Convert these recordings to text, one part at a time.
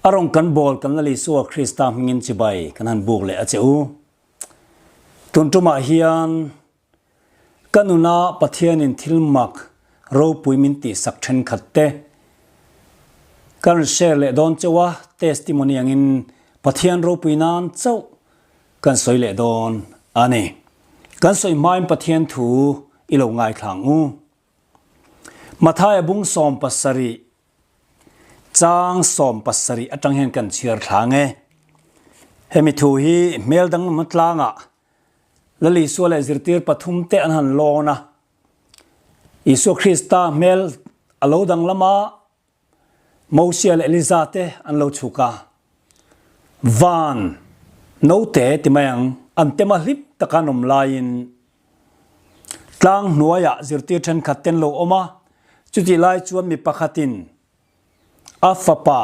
A rawng kan bawl kan Lal Isua Krista hmingin chibai kan han buk leh a che u. Tun tumah hian ka nuna Pathianin thil mak ropui min tihsak thenkhat te ka rawn share leh dawn chauh a, testimony angin Pathian ropui nan chauh kan sawi leh dawn a ni. Kan sawi hmain Pathian thu i lo ngaithla ang u. Mathaia bung 17 chang 70 atang hian kan chhiar thlang e. Hemi thu hi hmel danglam tlangah Lal Isua leh zirtir pathum te an han lawn a. Isua Krista hmel a lo danglam a, Mosia leh Eliza te an lo chhuk a. Van note ti mai ang, an tema hlip taka an awm laiin tlang hnuaiah zirtir thenkhat te an lo awm a, chutih lai chuan mi pakhatin a fapa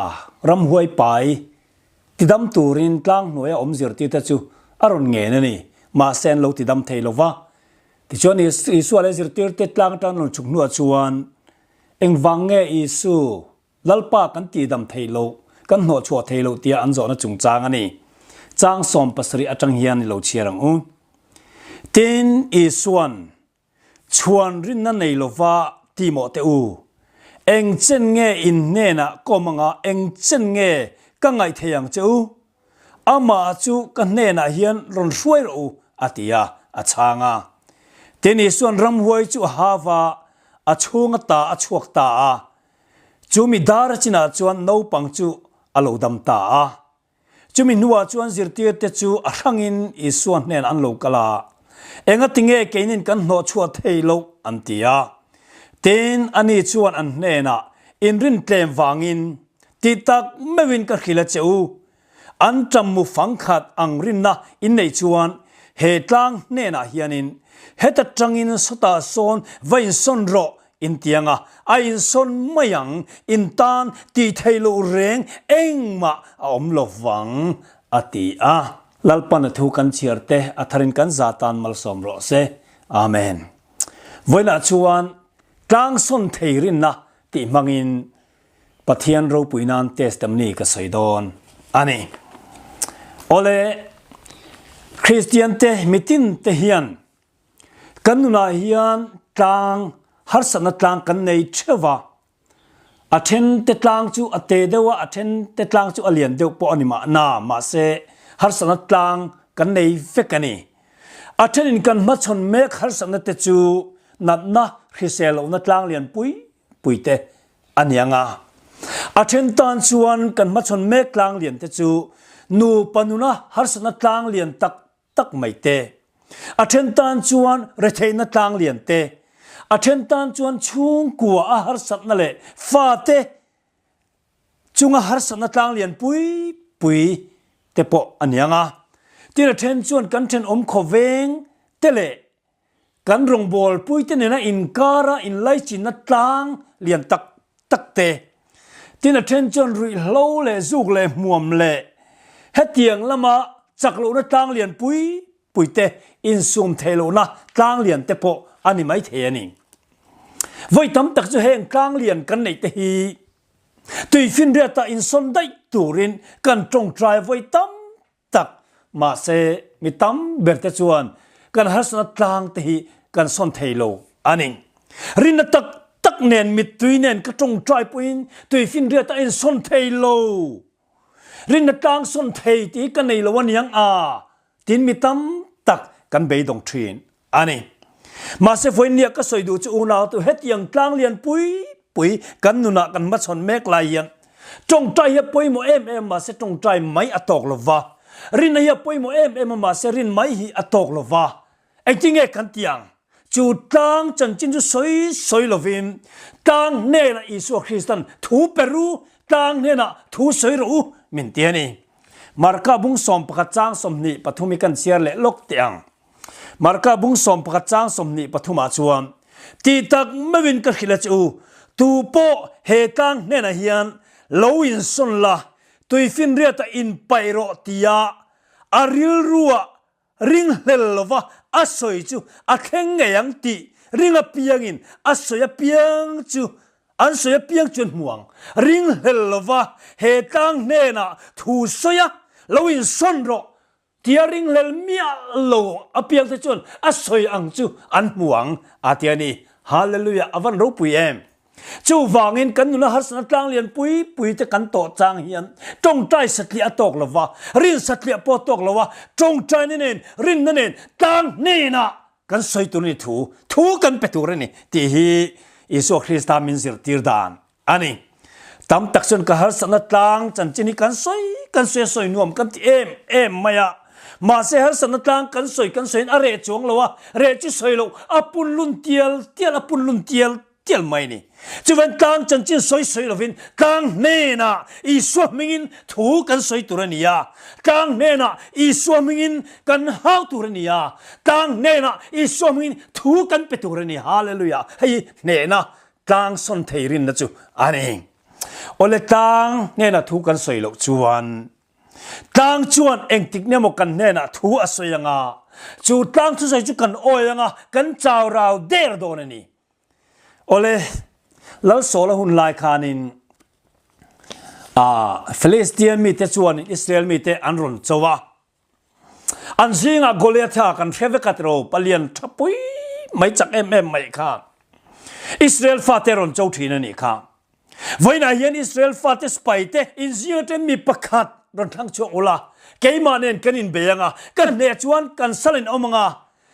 ramhuai pai tidam turin tlang hnuaia awm zirtirte chu a rawn ngen a ni. Mahse an lo tidam thei lo va. Tichuan Isua leh zirtirte tlang atang an rawn chhuk hnuah chuan Engvang nge Isu, Lalpa kan tihdam theih loh, kan hnawhchhuah theih loh tia an zawhna chungchang a ni. Chang 70 atang hian i lo chhiar ang u. Tin, Isuan, Chhuan rinna nei lova ti mawh teh u. Eng chen nge in hnenah kawm anga eng chen nge ka ngaih thei ang che u? Amah chu ka hnenah hian rawn hruai rawh u, a ti a, a chhang a. Tin, Isuan ramhuai chu a hau a, a chhung ata a chhuak ta a. Chumi dar a chinah chuan naupang chu a lo dam ta a. Chumi hnuah chuan zirtirte chu a hrangin Isua hnenah an lo kal a, Engatinge keinin kan hnawhchhuah thei loh? an ti a. Tin, ani chuan an hnenah, Inrintlem vangin Ti tak meuhin ka hrilh a che u, an ṭammu fangkhat ang rinna in neih chuan he tlang hnenah hianin heta ṭangin sawtah sawn va insawn rawh in ti anga a insawn mai ang, in tan tih theih loh reng engmah a awm lo vang, a ti a. Lalpan a thu kan chhiar te a tharin kan za tan malsawm rawh se. Amen. Vawiinah chuan tlang sawn thei rinna tih hmangin Pathian ropui nan testimony ka sawi dawn a ni. Awle, Kristian te mitin te hian kan nunah hian tlang harsatna tlang kan nei theuh va, a then te tlang chu a te deuh a, a then te tlang chu a lian deuh pawh a ni mahna, mahse harsatna tlang kan nei vek a ni. A thenin kan hmachhawn mek harsatna te chu natna hrisel lohna tlang lian pui puite a ni ang a. A then tan chuan kan hmachhawn mek tlang lian te chu nupa nuna harsatna tlang lian tak tak mai te, a then tan chuan retheihna tlang lian te, a then tan chuan chhungkua a harsatna leh fate chunga harsatna tlang lian pui pui te pawh a ni ang a. Tin a then chuan kan thenawm khawveng te leh Kan rawngbawlpuite nena inkara inlaichinna tlang lian tak tak te, tin a then chuan ruihhlo leh zuk leh hmuam leh hetiang lama chak lohna tlang lian pui pui te, insum theih lohna tlang lian te pawh a ni maithei a ni. Vawi tam tak chu heng tlang lian kan neih te hi tuifinriatah insawn daih turin kan tawngtai vawi tam tak. Mahse, mi tam ber te chuan kan harsatna tlang te hi kan sawn thei lo a ni. Rinna tak tak nen mittui nen ka tawngtai pawhin tuifinriat a insawn thei lo. Rinna tlang sawn thei tih hi ka nei lo aniang a tiin mi tam tak kan beidawng thin a ni. Mahse vawiinnia ka sawi duh chu unau tu hetiang tlang lian pui pui kan nunah kan hmachhawn mek lai hian tawngtai hi a pawimawh em em mahse tawngtai mai a tawk lo va, rinna hi a pawimawh em em a mahse rin mai hi a tawk lo va. Engtinge kan ti ang? Chu tlang chanchin chu sawi sawi lovin tlang hnenah Isua Kristan thu pe ru, tlang hnenah thu sawi rawh u min ti a ni. Marka bung 11 chang 23 hi kan chhiar leh lawk teh ang. Marka bung 11 chang 23 ah chuan, Ti tak meuhin ka hrilh a che u, tu pawh he tlang hnenah hian lo insawn la, tuifinriatah inpaih rawh tia a rilruah ringhlel lova a sawi chu a thleng ngei ang tih ring apiangin a sawi apiang chu. An sawi apiang chuan hmu ang. Ringhlel lova he tlang hnenah thu sawi a, lo insawn rawh tia ringhlel miah lo apiang te chuan a sawi ang chu an hmu ang a ti a ni. Hallelujah! A van ropui em! Chuvangin kan nuna harsatna tlang lian pui pui te kan tawh chang hian tawngtai satliah a tawk lova, rin satliah pawh a tawk lo a, tawngtaina nen, rinna nen tlang hnenah kan sawi tur a ni thu, thu kan pe tur a ni tih hi Isua Krista min zirtir dan a ni. Tam tak chuan ka harsatna tlang chanchin hi kan sawi kan sawi a sawi nuam kan ti em em mai a. Mahse harsatna tlang kan sawi kan sawiin a reh chuang lo a, reh chu sawi loh a punlun tial tial a punlun tial tial mai a ni. Chuvan tlang chanchin sawi sawi lovin tlang hnenah Isua hmingin thu kan sawi tur a ni a, tlang hnenah Isua hmingin kan hau tur a ni a, tlang hnenah Isua hmingin thu kan pe tur a ni. Hallelujah! Hei hi hnehna tlang sawn thei rinna chu a ni. Awle tlang hnenah thu kan sawi loh chuan tlang chuan engtik nge maw kan hnenah thu a sawi anga, chu tlang thusawi chu kan awi anga kan chau rau der dawn a ni. Awle, Lalsawla hun lai khanin Philistian mite chuanin Israel mite an rawn cho a. An zingah Goliatha kan hre vek a tiraw, palian tha pui mai chak em em mai kha Israel fate rawn cho thin a nih kha. Vawiinah hian Israel fate sipai te inzing atangin mi pakhat rawn thlang chhuak ula, keimah nen kan inbei anga, ka hneh chuan kan sal in awm anga,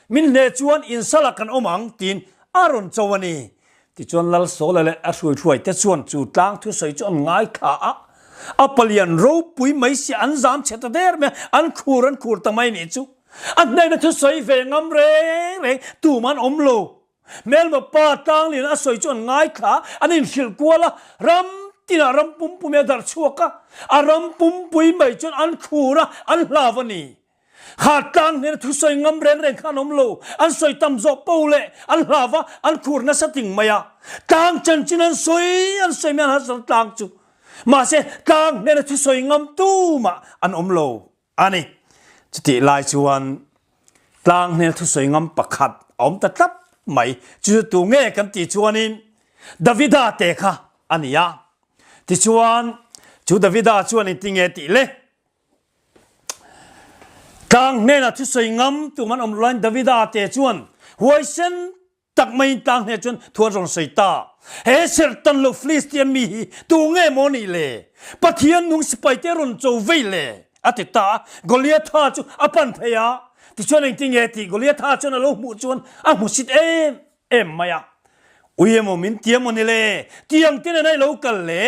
Min hle chuan in salah kan awm ang, tiin a rawn cho a ni. Tichuan Lalsawla leh a hruaihruai te chuan chu tlang thusawi chu an ngaithla a, a palian ropui mai sia an zam chhe ta der mai a, an khur an khur ta mai nih chu. A hnena thusawi ve ngam reng reng tum an awm lo. Hmelma pa tlanglian a sawi chu an ngaithla a, an inhrilh kual a, ram tinah ram pumpui a darh chhuak a, a ram pumpui mai chuan an khur a, an hlau a ni. Kha tlang hnena thusawi ngam reng reng kha an awm lo. An sawi tam zawh po leh an hlau va, an khur nasa ting mai a. Tlang chanchin an sawi an sawi mai an harsatna tlang chu. Mahse, tlang hnena thusawi ngam tumah an awm lo a ni. Chutih lai chuan tlang hnena thusawi ngam pakhat a awm ta tlat mai. Chu chu tu nge kan tih chuanin Davida te kha a ni a. Tichuan, chu Davida chuan engtin nge tih le? Tlang hnenah thusawi ngam tum an awm laiin Davida te chuan huaisen tak maiin tlang hnenah chuan thu an rawn sawi ta. He serhtan lo Filistia mi hi tu nge maw nih le? Pathian nung sipai te rawn cho vei le? a ti ta a. Goliatha chu a pan phei a, tichuan engtin nge tih Goliatha chuan a lo hmuh chuan a hmusit em em mai a. Ui emaw min ti emaw ni le? Tiang te nena i lo kal le?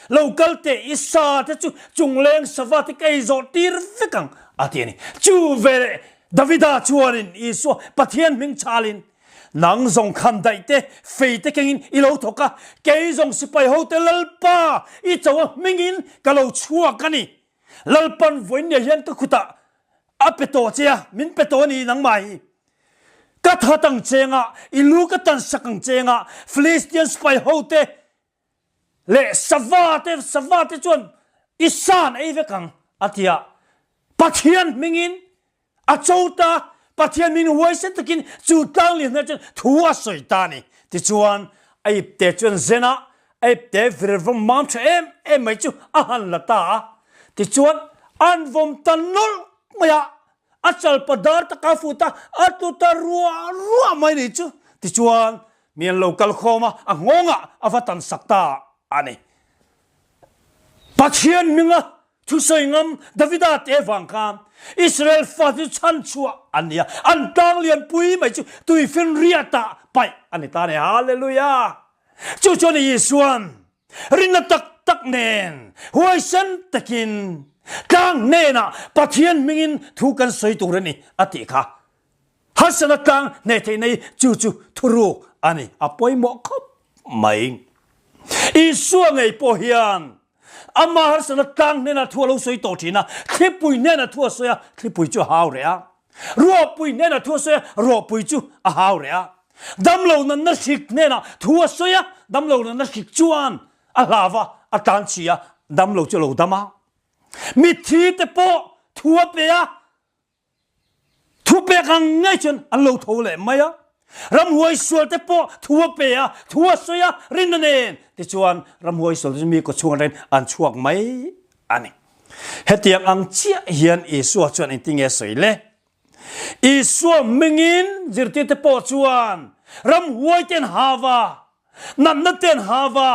Lo kal teh, i sa te chu chungleng sava te ka ei zawh tir vek ang, a ti a ni. Chu veleh Davida chuanin Isua Pathian hming chhalin, Nang zawng khan daih te, fei te kengin i lo thawk a, kei zawng sipai ho te Lalpa i cho a hmingin ka lo chhuak a ni. Lalpan vawinia hian ka khutah a pe tawh che a, min pe tawh a ni nangmah hi. Ka that ang chengah, i lu ka tan sak ang chengah, Philistian sipai ho te leh sava te sava te chuan i san ei vek ang a ti a, Pathian hmingin a cho ta, Pathian hmingin huaisen takin chu tlang lian hmel chuan thu a sawi ta a ni. Tichuan a ipte chuan zen a, a ipte vir vawm mam tha em em mai chu a han la ta a, tichuan an vawm ta nawlh mai a, a chalpa dar taka a fut a, a tlu ta ruah ruah mai ni chu. Tichuan Mi an lo kal khawm a, a nghawngah a va tan sak ta a ni. Pathian hminga thusawi ngam Davida te vang khan Israel fate chu chhan chhuah an ni a, an tlang lian pui mai chu tuifinriatah paih a ni ta a ni. Hallelujah! Chu chuan Isuan rinna tak tak nen huaisen takin tlang hnenah Pathian hmingin thu kan sawi tur a ni a tih kha. Harsatna tlang hneh theihna hi chu chu thuruk a ni, a pawimawh khawp mai. Isua ngei pawh hian ama harsatna tlang hnenah thu a lo sawi tawh thin a, thlipui hnenah thu a sawi a, thlipui chu a hau reh a. Ruahpui hnenah thu a sawi a, ruahpui chu a hau reh a. Damlo natna hrik hnenah thu a sawi a, damlo natna hrik chuan a hlau a, a tlan chhi a, damlo chu a lo dam a. Mitthi te pawh thu a pe a, Thupek ang ngei chuan an lo tho leh mai a. Ramhuai sualte pawh thu a pe a, thu a sawi a, rinna nen. Tichuan, ramhuai sualte chu mi kawchhung atangin an chhuak mai a ni. Hetiang ang chiah hian Isua chuan engtin nge a sawi le? Isua hmingin zirtirte pawh chuan ramhuaite an hau a, natna te an hau a,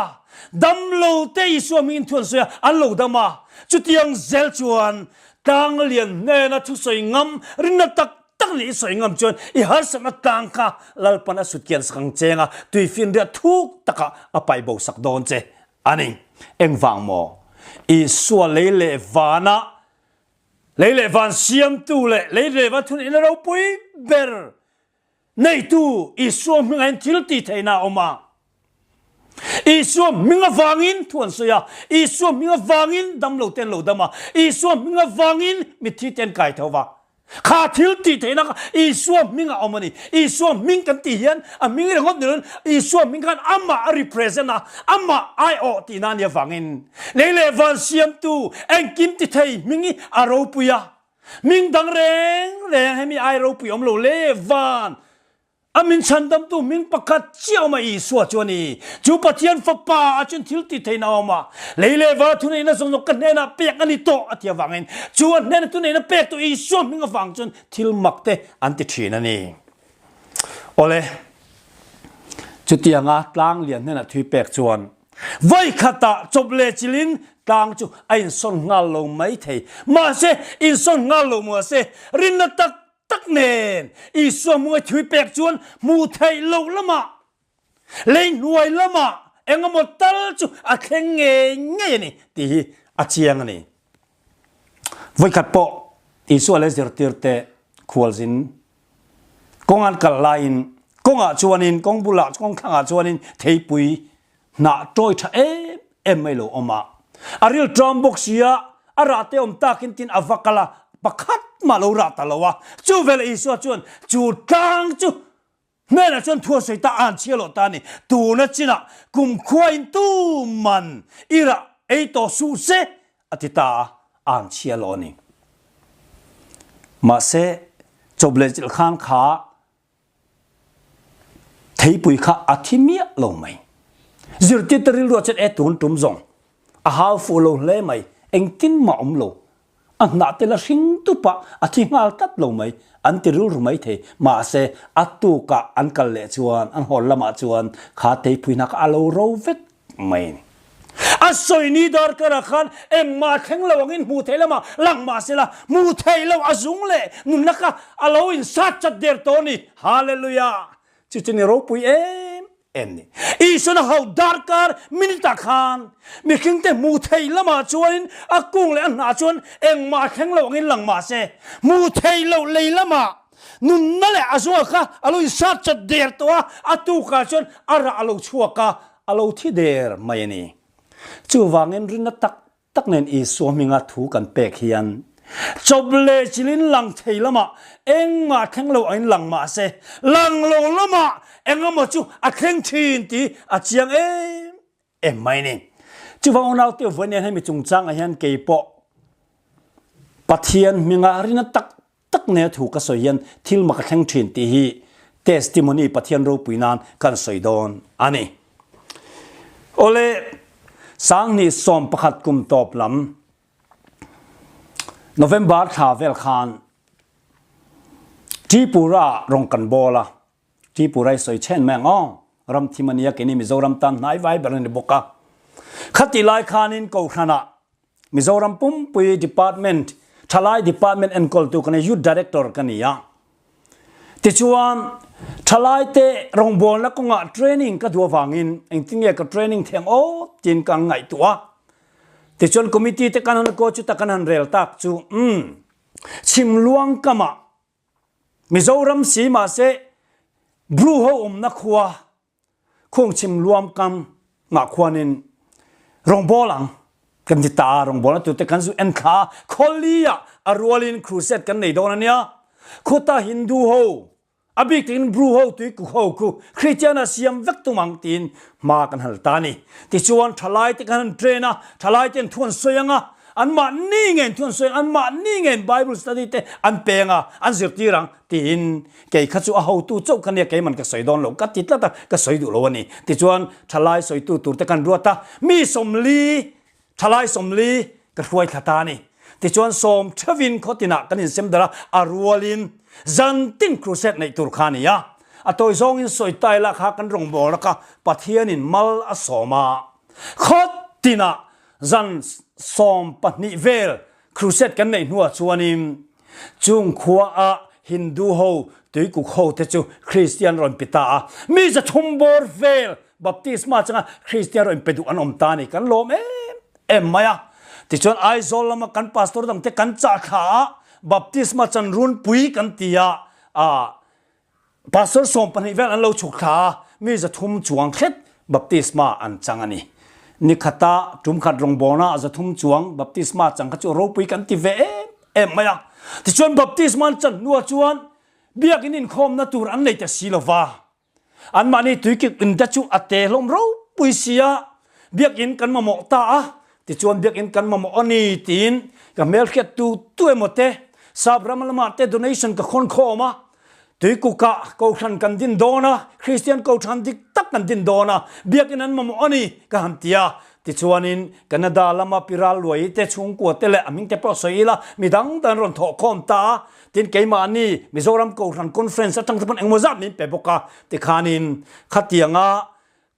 damlo te Isua hmingin thu an sawi a, an lo dam a. Chutiang zel chuan tlang lian hnena thusawi ngam rinna tak tak leh i sawi ngam chuan i harsatna tlang kha Lalpan a sut kian sak ang cheng a, tuifinriat thuk takah a paih bo sak dawn che a ni. Engvang maw? Isua lei leh vanah Lei leh van siamtu leh lei leh van thunihna ropui ber neitu Isua hmingah hian thil tih theihna a awm a. Isua hming avangin thu an sawi a, Isua hming avangin damlo te an lo dam a, Isua hming avangin mitthi te an kai tho va. Kha thil tih theihna kha Isua hmingah a awm a ni. Isua hming kan tih hian a hming ringawt ni loin Isua hming khan amah a represent a, amah aiawh tihna a nih avangin Lei leh van siamtu engkim ti thei hming hi a ropui a, hming dang reng reng hemi ai ropui awm lo le van a min chhandamtu hming pakhat chiah awm a Isua chu a ni. Chu Pathian Fapa ah chuan thil ti theihna a awm a, lei leh van thuneihna zawng zawng ka hnenah pek a ni tawh a ti avangin chu a hnena thuneihna pek tu Isua hming avang chuan thil mak te an ti thin a ni. Awle, chutianga tlang lian hnenah thui pek chuan Vawi khatah chawp leh chilin tlang chu a insawn nghal lo mai thei. Mahse, insawn nghal lo mahse, rinna tak tak nen Isua hmunga thui pek chuan hmuh theih loh lamah, lei hnuai lamah eng emaw tal chu a thleng ngei ngei a ni tih hi a chiang a ni. Vawi khat pawh Isua leh zirtirte khualzin Kawng an kal laiin kawngah chuanin kawng bulah kawng thlangah chuanin theipui hnah tawi tha em em mai lo awm a. A ril ṭam bawk si a, a rah te awm takin tin a va kal a, pakhat mah lo rah ta lo a. Chu veleh Isua chuan chu tlang chu hnenah chuan thu a sawi ta a han chhia loh ta a ni. Tuna chinah kumkhuain tuman i rah ei tawh suh se A ti ta a, a han chhia lo a ni. Mahse, chawp leh chilh khan kha theipui kha a thi miah lo mai. Zirtirte rilru chuan e tun tum zawng a hau fuh lo hle mai, engtin mah awm lo. A hnah te la hring tup a, a thi nghal tlat lo mai, an ti rilru mai thei. Mahse, a tukah an kal leh chuan, an hawn lamah chuan kha theipui hna kha a lo ro vek mai a ni. A sawi ni darkar ah khan engmah thleng lo angin hmuh theih lamah lang mah se la, hmuh theih loh a zung leh nunna kha a lo insat chat der tawh a ni. Hallelujah! Chu chu ni ropui em em ni. Isuan a hauh darkar minute ah khan mihringte hmuh theih lamah chuanin a kung leh a hnah chuan engmah thleng lo angin lang mah se, hmuh theih loh lei lamah nunna leh a zungah kha a lo insat chat der tawh a, a tukah chuan a rah a lo chhuak a, A lo thi der mai a ni. Chuvangin rinna tak tak nen Isua hminga thu kan pek hian chawp leh chilin lang thei lamah engmah thleng lo angin lang mah se, lang lo lamah engemaw chu a thleng thin tih a chiang em em mai a ni. Chuvang unaute vawi nen hemi chungchangah hian keipawh Pathian hminga rinna tak tak nena thu ka sawi hian thil mak a thleng thin tih hi testimony Pathian ropui nan kan sawi dawn a ni. Awle, Sanghnih 11 kum tawp lam November thla vel khan Tripura rawng kan bawl a, Tripura i sawi chen mai ang aw, ram thim a nia keini Mizoram tan hnai vai ber a ni bawk a. Khatih lai khanin Kohhranah Mizoram pumpui department thalai department enkawltu ka ni Youth Director ka ni a. Tichuan thalai te rawngbawlna kawngah training ka duh avangin engtin nge ka training theng aw tiin ka ngaihtuah a. Tichuan committee te kan han ko chuta kan han rel tak chu umm Chhimluang kamah Mizoram si mahse Bru ho awmna khua Khuangchim luam kam ngah khuanin rawngbawl ang kan ti ta a, rawngbawlna turte kan zu en thla a, khawli ah a rualin crusade kan nei dawn a nia. Khuta Hindu ho, a bik takin Bru ho tuikuk ho khu Christian ah siam vek tum ang tiin hma kan hal ta a ni. Tichuan thalai te kan han train a, thalai ten thu an sawi ang a, Anmahni ngeiin thu an sawi ang, anmahni ngeiin Bible study te an peng a, an zirtir ang tiin kei kha chu a hotu chauh kha nia keiman ka sawi dawn lo ka ti tlat a, ka sawi duh lo a ni. Tichuan thalai sawitu tur te kan ruat a, mi 40, thalai 40 ka hruai thla ta a ni. Tichuan sawm theuhin khaw tinah kan insem darh a, a rualin zantin crusade neih tur kha a ni a. A tawi zawngin sawi ta ila kha kan rawngbawlna kha Pathianin mal a sawm a, khaw tinah Zan 12 vel crusade kan neih hnuah chuanin chung khua ah Hindu ho tuikuk ho te chu Kristian rawn pe ta a, mi 300 bawr vel baptisma changa Kristian rawn pe duh an awm ta a ni, kan lawm em em mai a. Tichuan Aizawl lama kan pastor dang te kan chah thla a, baptisma chan runpui kan ti a, ah Pastor 12 vel an lo chhuk thla a, mi 300 chuang thlet baptisma an chang a ni. Ni khata tum khat rawngbawlna 300 chuang baptisma chang kha chu ropui kan ti ve em em mai a. Tichuan baptisma an chan hnuah chuan biakin inkhawmna tur an nei ta si lo va. Anmahni tuikik in te chu a te hlawm ropui si a, biakin kan mamawh ta a, tichuan biakin kan mamawh a ni tiin ka hmelhriat tu tu emaw te sap ram lamah te donation ka khawn khawm a, Tuikukah Kohhran kan din dawn a, Kristian Kohhran dik tak kan din dawn a, biakin an mamawh a ni, ka han ti a. Tichuanin Canada lama Pi Ralluai te chhungkua te leh a hming te pawh sawi ila, mi dang dang rawn thawh khawm ta a. Tin, keimahni Mizoram Kohhran Conference atang te pawn engmaw zat min pe bawk a. Tikhanin khatianga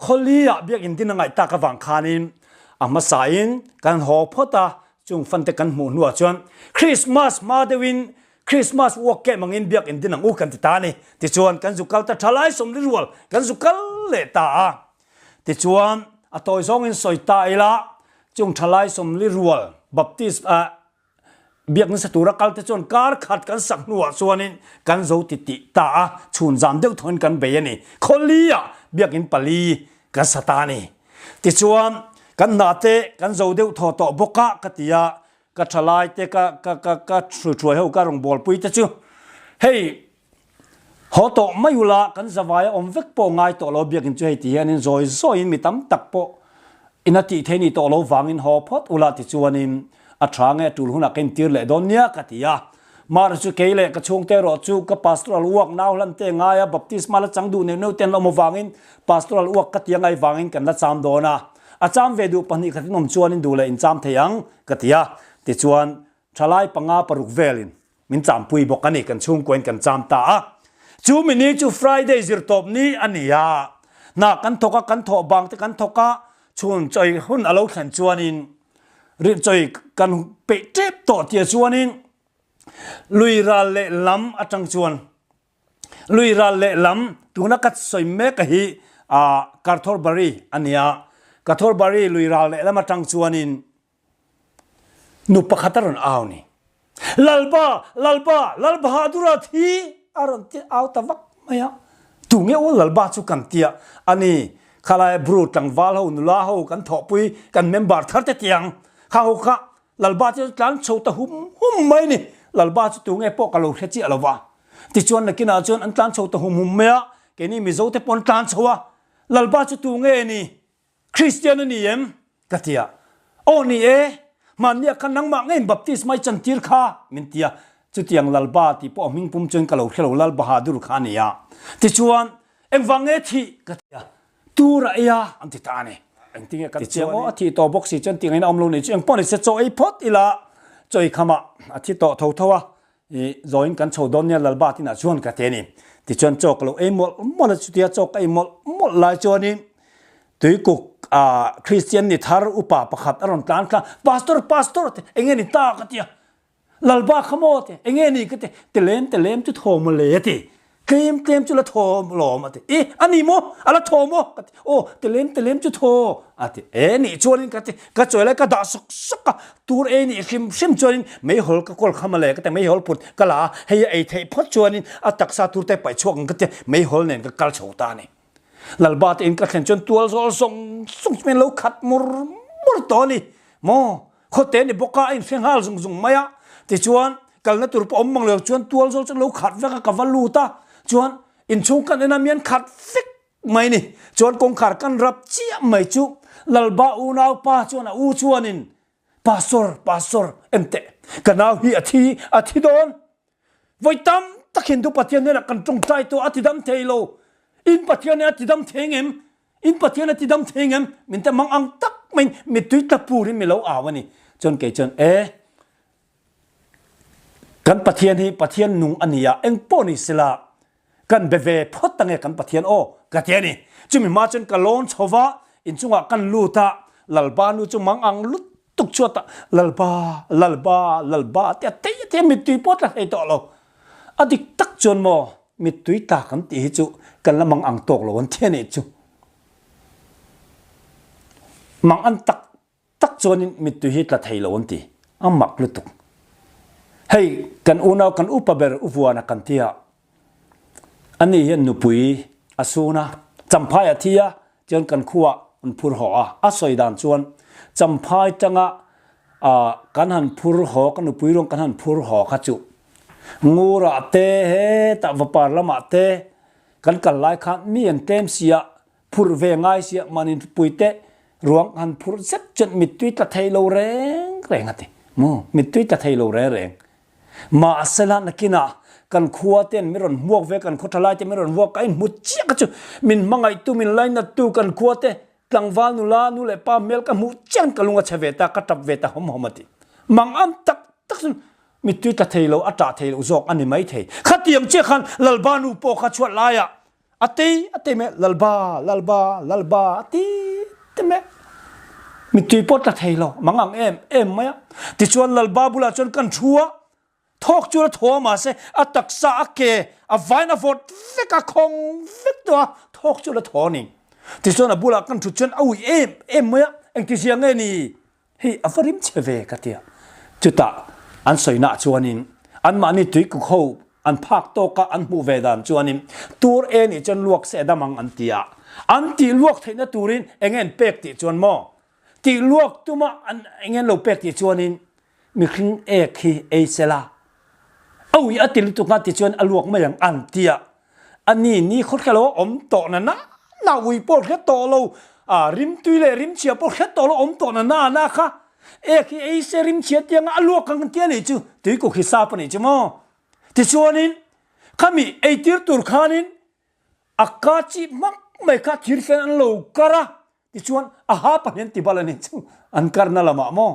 Khawli-ah biakinn din a ngaih tak avang khanin a hmasain kan haw phawt a, chung fante kan hmuh hnuah chuan Christmas hma deuhin Christmas walk keh mangin biakinn din ang u kan ti ta a ni. Tichuan kan zu kal ta tha lai 40 rual kan zu kal leh ta a. Tichuan a tawi zawngin sawi ta ila chung tha lai 40 rual Baptist ah Biak nasa tura kal te chuan kar khat kan sak hnuah chuanin kan zo ti tih ta a, chhun zam deuh thawin kan bei a ni. Khawli-ah biakin pali kan sa ta a ni. Tichuan, kan hna te kan zo deuh thaw tawh bawk a ka ti a, ka thalai te ka ka ka ka hruihruai ho ka rawngbawlpui te chu hei Haw tawh mai ula, kan zavaia awm vek pawh ngai tawh lo biakin chu hei ti hianin zawi zawiin mi tam tak pawh ina tih theih ni tawh lo vangin haw phawt ula tichuanin a tha nge a tul hunah ka intir leh dawn nia ka ti a. Mahra chu kei leh ka chhungte erawh chu ka pastoral uak nau hlan te ngaia baptisma la chang duh neuh neuh te an la awm avangin pastoral uak ka ti a ngai vangin kan la cham dawn a, a cham ve duh pahnih khat in awm chuanin duh leh incham thei ang ka ti a. Tichuan thalai panga paruk velin Min champui bawk a ni, kan chhungkuain kan cham ta a. Chu mi ni chu Friday zirtawp ni a ni a. Hna kan thawk a, kan thawh bang te kan thawk a, chhun chawi hun a lo thlen chuanin rih chawi kan peih tep tawh tia chuanin lui ral leh lam atang chuan lui ral leh lam tuna ka sawi mek a hi Karthorbari a ni a. Karthorbari lui ral leh lam atang chuanin Nu pakhat a rawn au ni. Lalba, Lalba, Lal Bahadur a thi a rawn ti au ta vak mai a. Tu nge u Lalba chu kan tia a ni. Khalai Bru tlangval ho, nula ho kan thawhpui, kan member thar te tiang. Kha ho kha Lalba chu tlan chho ta hum hum mai ni. Lalba chu tu nge pawh ka lo hre chiah lo va. Tichuan nakinah chuan an tlan chho ta hum hum mai a, keini Mizo te pawh an tlan chho a. Lalba chu tu nge ni? Kristian a ni em? Ka ti a. Aw ni e, hmanniah khan nangmah ngeiin baptisma i chantir kha, min ti a. Chutiang Lalba tih pawh a hming pum chuan ka lo hre lo, Lal Bahadur kha a ni a. Tichuan, engvang nge thih? Ka ti a. Tur a ei a, an ti ta a ni. Engtinge kan chiang aw, a thih tawh bawk si chuan tih ngaihna awm lo nei chu engpawh ni se chaw ei phawt ila, chaw ei khamah a thi tawh tho tho a. I zawiin kan chho dawn nia Lalba tinah chuan ka ti a ni. Tichuan chaw ka lo ei mawlh mawlh a, chutia chaw ka ei mawlh mawlh lai chuanin tuikuk ah Kristian ni thar upa pakhat a rawn tlan thla, Pastor, Pastor ti, enge ni ta ka ti a, Lalba kha maw ti, enge ni ka ti, ti lem ti lem chu thaw maw le a ti, tlem tlem chu la thaw lawm a ti, i a ni maw, a la thaw maw ka ti, aw ti lem ti lem chu thaw a ti, e nih chuanin ka ti, ka chawi lai ka dah sawk sawk a, tur ei nih hrim hrim chuanin meihawl ka kawl kham a le ka ti, meihawl put ka la a, hei a ei theih phawt chuanin a taksa tur te paih chhuak ang ka ti, meihawl nen ka kal chho ta a ni. Lalba te in ka thlen chuan tual zawl zawng zawng chu min lo khat mur mur tawh a ni maw, khawte ni bawk a, a inhre nghal zung zung mai a, tichuan kalna tur pawh awm mang lo chuan tual zawl chu an lo khat vek a, ka va lut a, chuan inchhung kan en a mian khat vek mai ni, chuan kawngkhar kan rap chiah mai chu Lalba unaupa chuan a u chuanin. Pastor, Pastor, enteh, ka nau hi a thi, a thi dawn. Voi tam tak Hindu Pathian hnenah kan tawngtai tawh a tidam thei lo. In Pathian a tidam thei ngem? In Pathian a tidam thei ngem? Min te mang ang tak mai mittui tla pur in mi lo au ani. Chuan kei chuan e kan Pathian hi Pathian nung ani a, eng pawh ni sela kan be ve phawt ange kan Pathian aw ka ti a ni. Chumi hma chuan ka lawn chho va, inchungah kan lut a, Lalpa nu chu mang ang lutuk chuat a, Lalpa, Lalpa, Lalpa tia tei a tia mittui pawh tla hlei tawh lo. A dik tak chuan maw mittui tla kan tih hi chu kan la mang ang tawk lo an ti a nih chu. Mang an tak tak chuanin mittui hi tla thei lo an ti. A mak lutuk. Hei kan unau kan upa ber u Vuana kan ti a, ani hian nupui a sun a, Champhai a thi a, chuan kan khuah an phur haw a. A sawi dan chuan Champhai tanga kan han phur haw, ka nupui ruang kan han phur haw kha chu Ngurah te hetah Vapar lamah te kan kal lai khan mi an tlem sia Phurh ve ngai sia manin pui te ruang han phurh zet chuan mittui tla thei lo reng reng a ti. Mu, mittui tla thei lo reng reng. Mahsela nakinah kan khua ten mi rawn hmuak ve, kan khaw thalai te mi rawn vuak ka inhmu chiah ka chu min hmangaihtu, min lainattu kan khua te tlangval nula, nu leh pa hmel ka hmuh chian ka lung a chhe ve ta, ka tap ve ta hawm hawm a ti. Mang am tak tak chuan mittui tla thei lo, a tah thei lo zawk a ni mai thei. Khatiang chiah khan Lalba nu pawh kha chhuat laiah A tei a tei meh lalba lalba lalba a ti te meh. Mittui pawh tla thei lo mang ang em em mai a. Tichuan lalba bulah chuan kan thu a, thawk chu la thaw a mahse a taksa a ke a vain a vawt vek a khawng vek tawh a, thawk chu la thaw a ni. Tichuan a bulah kan thut chuan a ui em em mai a, engtizia nge ni? Hei a va rim che ve ka tia. Chutah an sawinaah chuanin anmahni tuikuk ho an phak tawka an hmuh ve dan chuanin tur e nih chuan luak se dam ang an ti a. An tih luak theihna turin enge an pek tih chuan maw? Tih luak tuma an enge an lo pek tih chuanin mihring ek hi ei sela a ui a ti lutuk a tichuan a luak mai ang an ti a. A ni ni khaw hre lo a awm tawh na na na ui pawh hre tawh lo a rimtui leh rimchhia pawh hre tawh lo awm tawh na na na kha ek hi ei se rimchhia tianga a luak ang tia nih chu tuikuk hi sap a nih chu maw tichuanin khami eitir tur khanin a ka chih hmak mai kha thirfen an lo kar a Tichuan a ha pahnih an ti bal a ni chu an karna lamah maw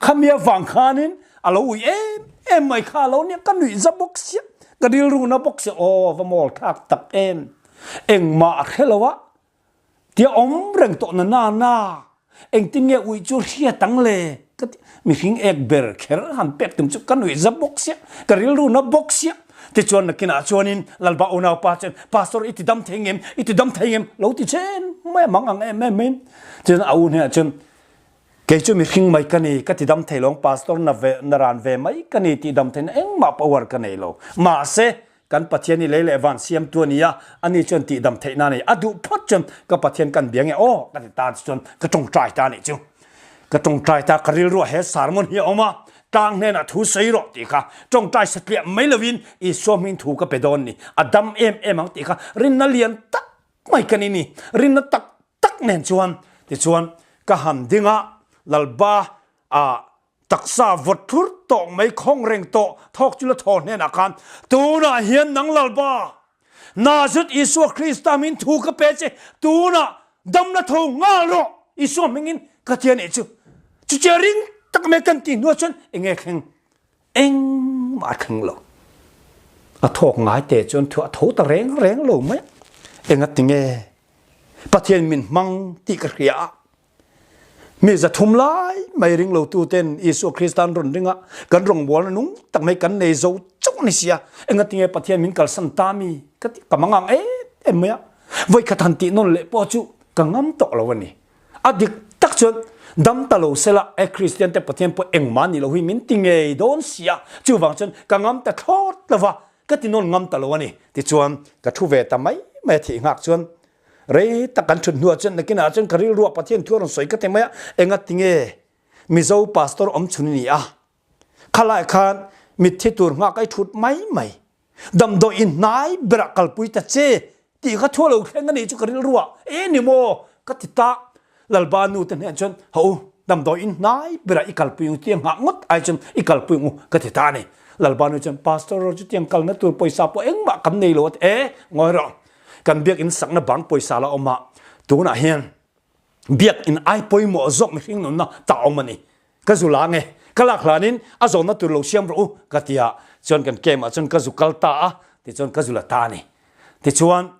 khami avang khanin a lo ui em em mai kha a lo nia ka nuih za bawk sia ka rilru na bawk sia aw va mawl thlak tak em engmah a hre lo a tia awm reng tawh na na na engtin nge ui chu hriat ang le ka ti mihring ek ber kher han pek tum chu ka nuih za bawk sia ka rilru na bawk sia Tichuan nakinah chuanin Lalpa unaupa chuan, Pastor i ti dam thei ngem? I ti dam thei ngem? Lo ti chen mai a mang ang em em mai. Tichuan a u hnenah chuan, Kei chu mihring mai ka ni, ka ti dam thei lo ang, Pastor na ve, na ran ve mai ka ni, tih dam theihna engmah power ka nei lo. Mahse, kan Pathian hi lei leh van siamtu a ni a, ani chuan tih dam theihna a nei. A duh phawt chuan ka Pathian kan bia nge aw ka ti ta chuan ka tawngtai ta a nih chu. Ka tawngtai ta, ka rilruah he sermon hi a awm a, Tlang hnenah thu sawi rawh tih kha tawngtai satliah mai lovin Isua hming thu ka pe dawn ni. A dam em em ang tih kha rinna lian tak mai ka ni ni. Rinna tak tak nen chuan tichuan ka han ding a, Lalba a taksa vawt thlur tawh mai khawng reng tawh thawk chu la thaw hnenah khan tunah hian nang Lalba Nazareth Isua Krista hmingin thu ka pe che, tunah damna tho nghal rawh, Isua hmingin ka ti a nih chu. Chutia ring tak mai kan tih hnuah chuan enge thleng? Engmah a thleng lo. A thawk ngai te chuan thu a tho ta reng reng lo mai. Enga tinge Pathian min hmang tih ka hria a, Mi 300 lai mai ring lotu ten Isua Krista an rawn ring a, kan rawngbawlna nung tak mai kan nei zo chauh a ni sia. Engatinge Pathian min kalsan ta mi ka ti ka mang ang em em mai a. Vawikhat han tih nawn leh pawh chu ka ngam tawh lo a ni. A dik tak chuan dam ta lo sela e Kristian te Pathian pawh engmah ni lo hi min ti ngei dawn sia. Chuvang chuan ka ngam ta thlawt lo va, ka ti nawn ngam ta lo a ni. Tichuan ka thu ve ta mai mai a thih nghak chuan Rei tak kan thut hnuah chuan nakinah chuan ka rilruah Pathian thu a rawn sawi ka ti mai a, enga tinge Mizo pastor awm chhun i ni a, khalai khan mitthi tur nghak a i thut mai mai, damdawi in hnai berah kalpui ta che tih kha thu a lo thleng a nih chu ka rilruah e ni maw ka ti ta. Lalba nu te hnenah chuan, Ho u. Damdawi in hnai berah i kalpui ang tiang nghah ngawt ai chuan i kalpui ang u ka ti ta a ni. Lalpa nu chuan Pastor ro chutiang kalna tur pawisa pawh engmah kan nei lo a ti. E, ngawi rawh. Kan biakinn sakna bang pawisa la awm a, tunah hian biakinn ai pawimawh zawk mihring nunna ta awm a ni. Ka zu la nge, ka lak hlanin a zawnna tur lo siam rawh u ka ti a, chuan kan camp ah chuan ka zu kal ta a, tichuan ka zu la ta a ni. Tichuan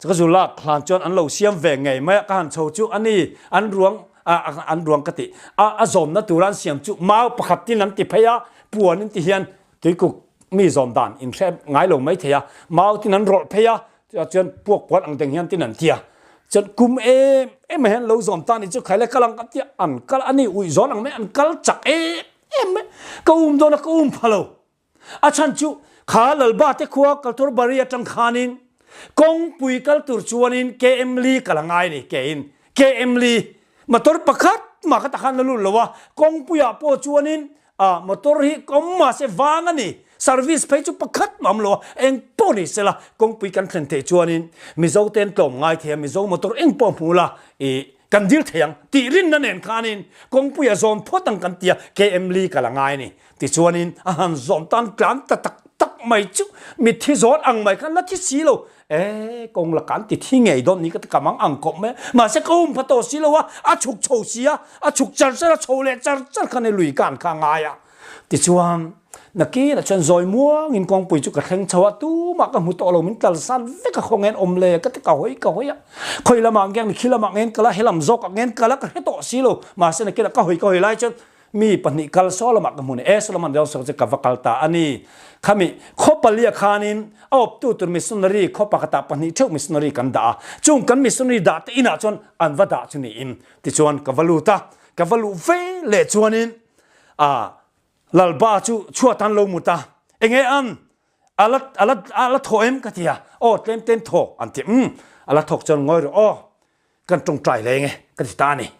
Ka zu lak hlan chuan an lo siam ve ngei mai a, ka han chho chu a ni, an ruang an ruang ka tih a, a zawmna tura an siam chu mau pakhat tin an ti phei a, puan in ti hian tuikuk mi zawm dan in hre ngai lo mai thei a, mau tin an rawlh phei a, chuan puak puan ang deng hian tin an ti a, chuan kum em em ah hian lo zawm ta ni chu khai le kal ang ka ti a, an kal a ni uih zawn ang mai an kal chak em em mai, ka um dawn a ka um pha lo. A chhan chu kha Lalba te khua Kalthawrbari atang khanin kawngpui kal tur chuanin KM li kal a ngai a ni kein KM li motor pakhat mah kha takhan la lut lo a, kawngpuiah pawh chuanin a motor hi kawm mahse vang a ni, service phei chu pakhat mah awm lo a, eng pawh ni sela kawngpui kan thlen theih chuanin Mizo ten tlawm ngai thei a, Mizo motor eng pawh hmu la ih kan dil thei ang tih rinna nen khanin kawngpuia zawn phawt ang kan tia KM li kal a ngai a ni. Tichuanin a han zawm tan tlan ta tak tak mai chu mitthi zawn ang mai khan la thi si lo. E, kawng la kan ti thi ngei dawn ni ka ti ka mang ang khawp mai a. Mahse ka um pha tawh si lo a, a chhuk chho si a, a chhuk char char a, chho leh char char khan i lui kan kha a ngai a. Tichuan nakinah chuan zawi muangin kawngpui chu ka thleng chho a, tumah ka hmu tawh lo, min tlalsan vek a, khawngen awm le ka ti ka hawi ka hawi a. Khawi lamah nge ang, khi lamah nge an kal a, he lam zawkah nge an kal a, ka hre tawh si lo. Mahse nakinah ka hawi ka hawi lai chuan Mi pahnih kal saw lamah ka hmu ni e, Solomon Deo saw chu ka va kal ta a ni. Khami khaw palia khanin a awptu tur missionary khaw pakhatah pahnih theuh missionary kan dah a, chung kan missionary dah te inah chuan an va dah chu niin tichuan ka va lut a, ka va luh ve leh chuanin a Lalba chu chhuat an lo mut a, enge an a la a la a la thaw em ka ti a, aw tlem tlem thaw an ti umm a la thawk chuan ngawi rawh aw. Kan tawngtai leng e ka ti ta a ni.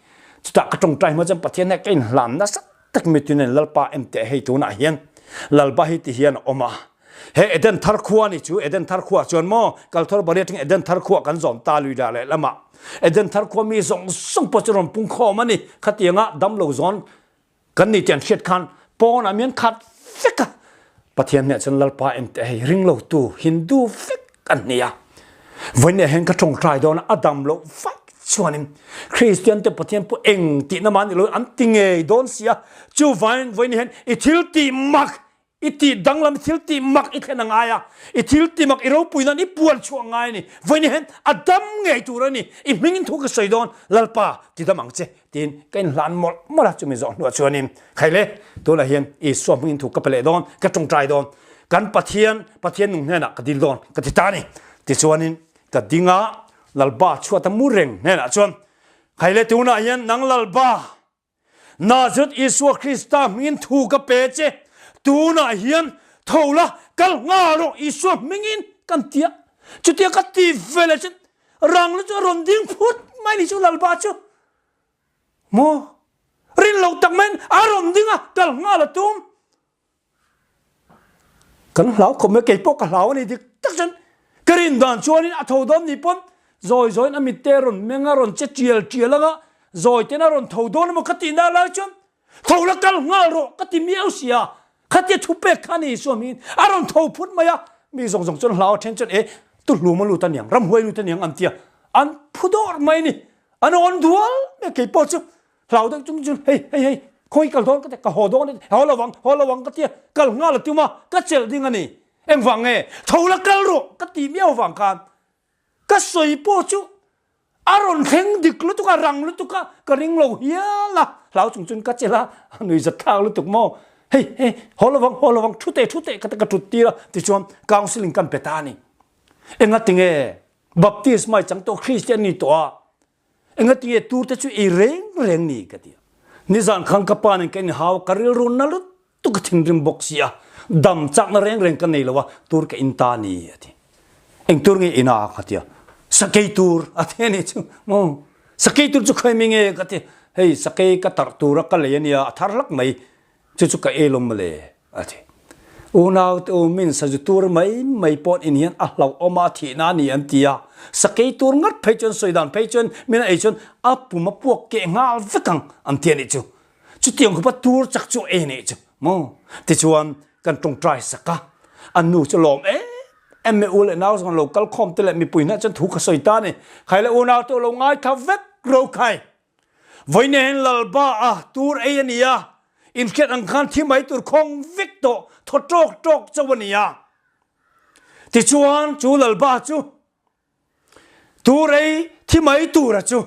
Chutah ka tawngtai hma chuan Pathian hian ka inhlan nasa tak mituin Lalpa em teh hei tunah hian Lalpa hi ti hian a awm a. He Eden thar khua ni chu Eden thar khua chuan maw Kalthawr bari atangin Eden thar khua kan zawm ta lui dah leh lamah Eden thar khua mi zawng zawng pawh chu rawn pung khawm a ni. Khatianga damlo zawn Kan ni tiang hriat khan pawnah mi an khat vek a. Pathian nih cun Lalpa em te hei ring lo tu Hindu vek an ni a. Voi ne hen ka tawngtai dawn a dam lo vaih chuanin Christian te Pathian pu eng tih na ma ni lo an ti ngei dawn sia. Chu vain voi ni hen i thil ti mak I tih danglam i thil tih mak i thlen a ngai a, i thil tih mak i ropui nan i puan chhuah a ngai a ni. Vawiin hian a dam ngei tur a ni, i hmingin thu ka sawi dawn, Lalpa, ti dam ang che, tiin ka inhlan mawlh mawlh a. Chumi zawh hnuah chuanin, Khaile, tunah hian Isua hmingin thu ka pe leh dawn, ka tawngtai dawn, kan Pathian, Pathian nung hnenah ka dil dawn, ka ti ta a ni. Tichuanin ka ding a, Lalpa chhuat a mu reng hnenah chuan, Khaile, tunah hian nang Lalpa, Nazareth Isua Krista hmingin thu ka pe che, tunah hian tho la, kal nghal rawh Isua hmingin kan ti a. Chutia ka ti ve leh chuan rang lu chu a rawn ding phut mai ni chu Lalpa chu maw rin lo tak maiin a rawn ding a, kal nghal a tum. Kan hlau khawp mai, kei pawh ka hlau a ni dik tak chuan ka rin dan chuanin a tho dawn ni pawn zawi zawiin a mitte a rawn meng a, rawn che tial tial ang a, zawi ten a rawn tho dawn emaw ka tih nak lai chuan tho la kal nghal rawh ka ti miau si a, khatia thu pek kha a ni Isua hmingin a rawn tho phut mai a, mi zawng zawng chuan hlau a then chuan e tuhlum a lut a niang, ramhuai lut a niang an ti a, an phu dawr mai a ni, an awn dual mai a kei pawh chu Hlau deuh chung chuan hei hei hei khawi kal dawn ka ti ka haw dawn a ti haw lo vang haw lo vang ka ti a kal nghal a tum a ka chelh ding a ni engvang nge tho la kal rawh ka ti miau vang khan ka sawi pawh chu a rawn thleng dik lutuk a rang lutuk a ka ring lo hial a hlau chung chuan ka chelh a a nui zat thlak lutuk maw hei hei haw lo vang haw lo vang thu teh thu teh ka ti ka thut tir a tichuan counselling kan pe ta a ni engatinge baptisma i chang tawh Kristian ni tawh a Engatinge tur te chu ei reng reng ni ka ti a. Nizan khan ka pa nen ka inhau a, ka rilru na lutuk ka thinrim bawk si a, dam chakna reng reng ka nei lo a, tur ka in ta ni a ti. Eng tur nge in a ka ti a, sakei tur a ti a ni chu maw. Sakei tur chu khawi mi nge ka ti, hei sakei ka tarh tur a ka lei a nia, a thar hlak mai, chu chu ka ei lawm mawle a ti. Unau te u min sazu tur mai mai paw'n in hian a hlauhawm a, a thihna a ni an ti a. Sakei tur ngat phei chuan sawi dan phei chuan min a ei chuan a pum a puak keh nghal vek ang an ti a nih chu. Chutiang khupa tur chak chu a ei a nih chu maw? Tichuan kan tawngtai sak a, an nu chu lawm em em mai u leh nau zawng lo kal khawm te leh mipui hnah chuan thu ka sawi ta a ni. Khai leh unau te u lo ngaithla vek ro khai. Vawiin Lalba a tur ei a ni a, inhriat ang khan thi mai tur khawng vek tawh thaw tawk tawk chauh a ni a. Tichuan chu Lalba chu tur ei thi mai tura chu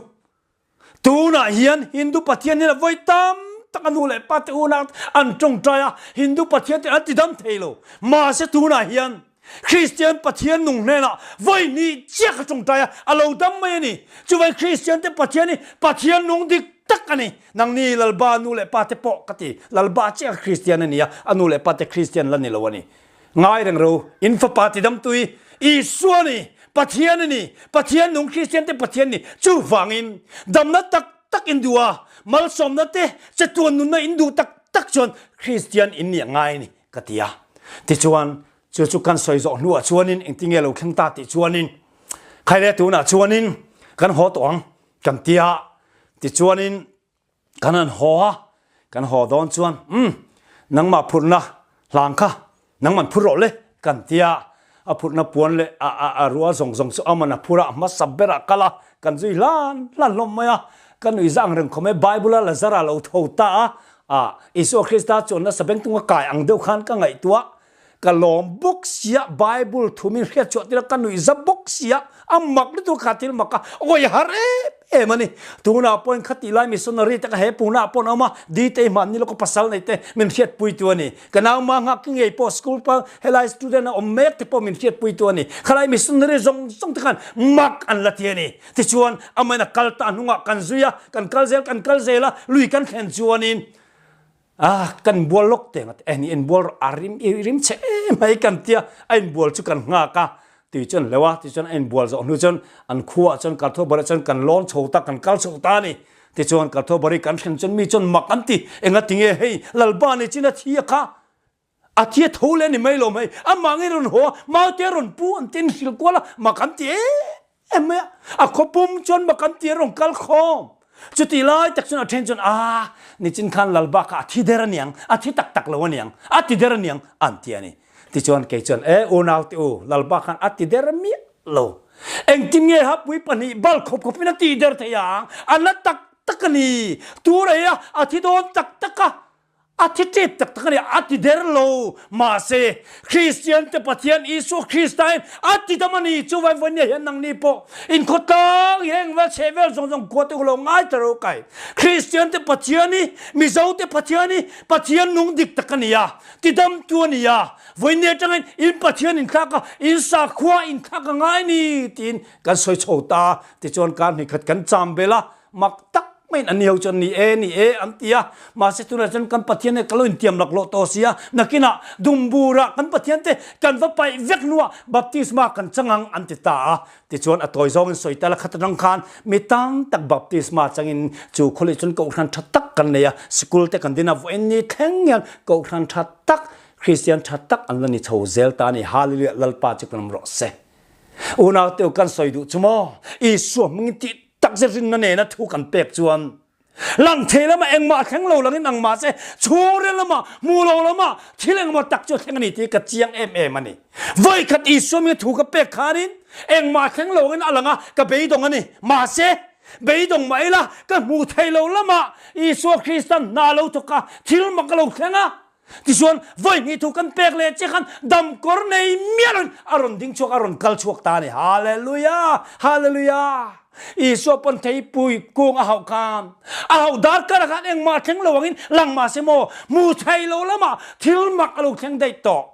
tunah hian Hindu Pathian hian a vawi tam tak a nu leh pa te unau an tawngtai a, Hindu Pathian te an tidam thei lo. Mahse tunah hian Kristian Pathian nung hnenah vawi hnih chiah ka tawngtai a, a lo dam mai a ni. Chuvai Kristian te Pathian hi Pathian nung dik tak a ni. Nangni Lalba nu leh pa te pawh ka ti. Lalba chiah kha Kristian a ni a, a nu leh pa te Kristian la ni lo a ni. Ngai reng ro, in fapa tidamtu hi Isua a ni, Pathian a ni, Pathian nung Kristian te Pathian a ni. Chuvangin damna tak tak in duh a, malsawmna te chatuan nunna in duh tak tak chuan Kristian in nih a ngai a ni ka ti a. Tichuan Chu chu kan sawi zawh hnuah chuanin engtinge lo thleng ta tih chuanin khaile tunah chuanin kan haw tawh ang kan tia tichuanin kan han haw a, kan haw dawn chuan umm nangmah phurhna hlang kha nangman phur rawh le kan tia a phurhna puan leh a a a rual zawng zawng chu aman a phur a, a hmasa berah kal a kan zui hlan hlan hlawm mai a, ka nuih zah ang reng khawm e Bible a Lazara lo tho ta a, ah Isua Krista chuan nasa bengtung a kai ang deuh khan ka ngaihtuah Ka lawm bawk sia, Bible thu min hriat chhuah tir a, ka nuih za bawk sia, a mak lutuk kha thil mak a, awi har em em a ni. Tunah pawhin khatih lai missionary te kha he punah pawh an awm a, Ditei hman ni lawka pasal nei te min hriatpui tu a ni. Ka nau ma nghak ngei pawh school pa helai student a awm mek te pawh min hriatpui tu a ni. Khalai missionary zawng zawng te khan mak an la ti a ni. Tichuan amahin a kal ta hnungah kan zui a, kan kal zel kan kal zel a, lui kan thlen chuanin Ah, kan bual lawk teng a ti. Eh, ni inbual rawh, a rim, i rim chhe em mai kan tia, a inbual chu kan nghak a. Tui chuan hleuh a, tichuan a inbual zawh hnu chuan an khuaah chuan Karthawbari chuan kan lawn chho ta, kan kal chho ta a ni. Tichuan Karthawbari kan thlen chuan mi chuan mak an ti, engatinge hei Lalba ni chin a thi a kha, A thi a tho leh a ni mai lo mai. Amah ngei rawn haw a, maute a rawn pu an tin hrilh kual a, mak an ti em em mai a. A khaw pum chuan mak an ti a rawn kal khawm. Chutih lai tak chuan a then chuan, A, nichin khan Lalba kha a thi der aniang, a thi tak tak lo aniang, a ti der aniang an ti a ni. Tichuan kei chuan, E, unaute u, Lalba khan a ti der miah lo. Engtin nge hapui pahnih bal khawp khawpin a ti der thei ang? A na tak tak a ni. Tur ei a, a thi dawn tak tak a. A thi tep tak tak a ni, a ti der lo. Mahse, Kristian te Pathian Isua Krista in a ti dam a ni. Chuvai vawinia hian nangni pawh inkhawtlang hi heng vel chheh vel zawng zawng khua te u lo ngai ta ro kai. Kristian te Pathian hi Mizo te Pathian hi Pathian nung dik tak a ni a, ti damtu a ni a. Vawinia atangin in Pathian inthlak a, in sakhua inthlak a ngai ni tiin kan sawi chho ta. Tichuan kar hnih khat kan cham bel a, Mak tak maiin an ni ho chuan ni e, ni e an ti a. Mahse tunah chuan kan Pathian he ka lo intiam laklawh tawh si a, nakinah Dumbura kan Pathian te kan va paih vek hnuah baptisma kan chang ang an ti ta a. Tichuan a tawi zawngin sawi tel a khat atang khan mi tam tak baptisma changin chu khawlih chuan kohhran tha tak kan nei a, sikul te kan din a, vawiin ni thleng hian kohhran tha tak, Kristian tha tak an la ni chho zel ta a ni. Hallelujah Lalpa chu kan awm rawh se. Unau teu kan sawi duh chu maw? Isua hmingin tih tak zet rinna nena thu kan pek chuan lang thei lamah engmah a thleng lo langin ang mahse chhungril lamah hmu lo lamah thil engmaw tak chu a thleng a ni tih ka chiang em em a ni. Vawikhat Isua hminga thu ka pek khanin engmah a thleng lo angin a lang a, ka beidawng a ni. Mahse, beidawng mah ila ka hmu thei lo lamah Isua Kristan hna lo thawk a, thil mak a lo thleng a. Tichuan, vawi hnih thu kan pek leh che khan damkawr nei miah loin a rawn ding chhuak, a rawn kal chhuak ta a ni. Hallelujah! Hallelujah! Isua pawn theipui kung a hauh khan, a hauh dar karah khan engmah a thleng lo angin lang mahse maw, hmu thei lo lamah thil mak a lo thleng daih tawh.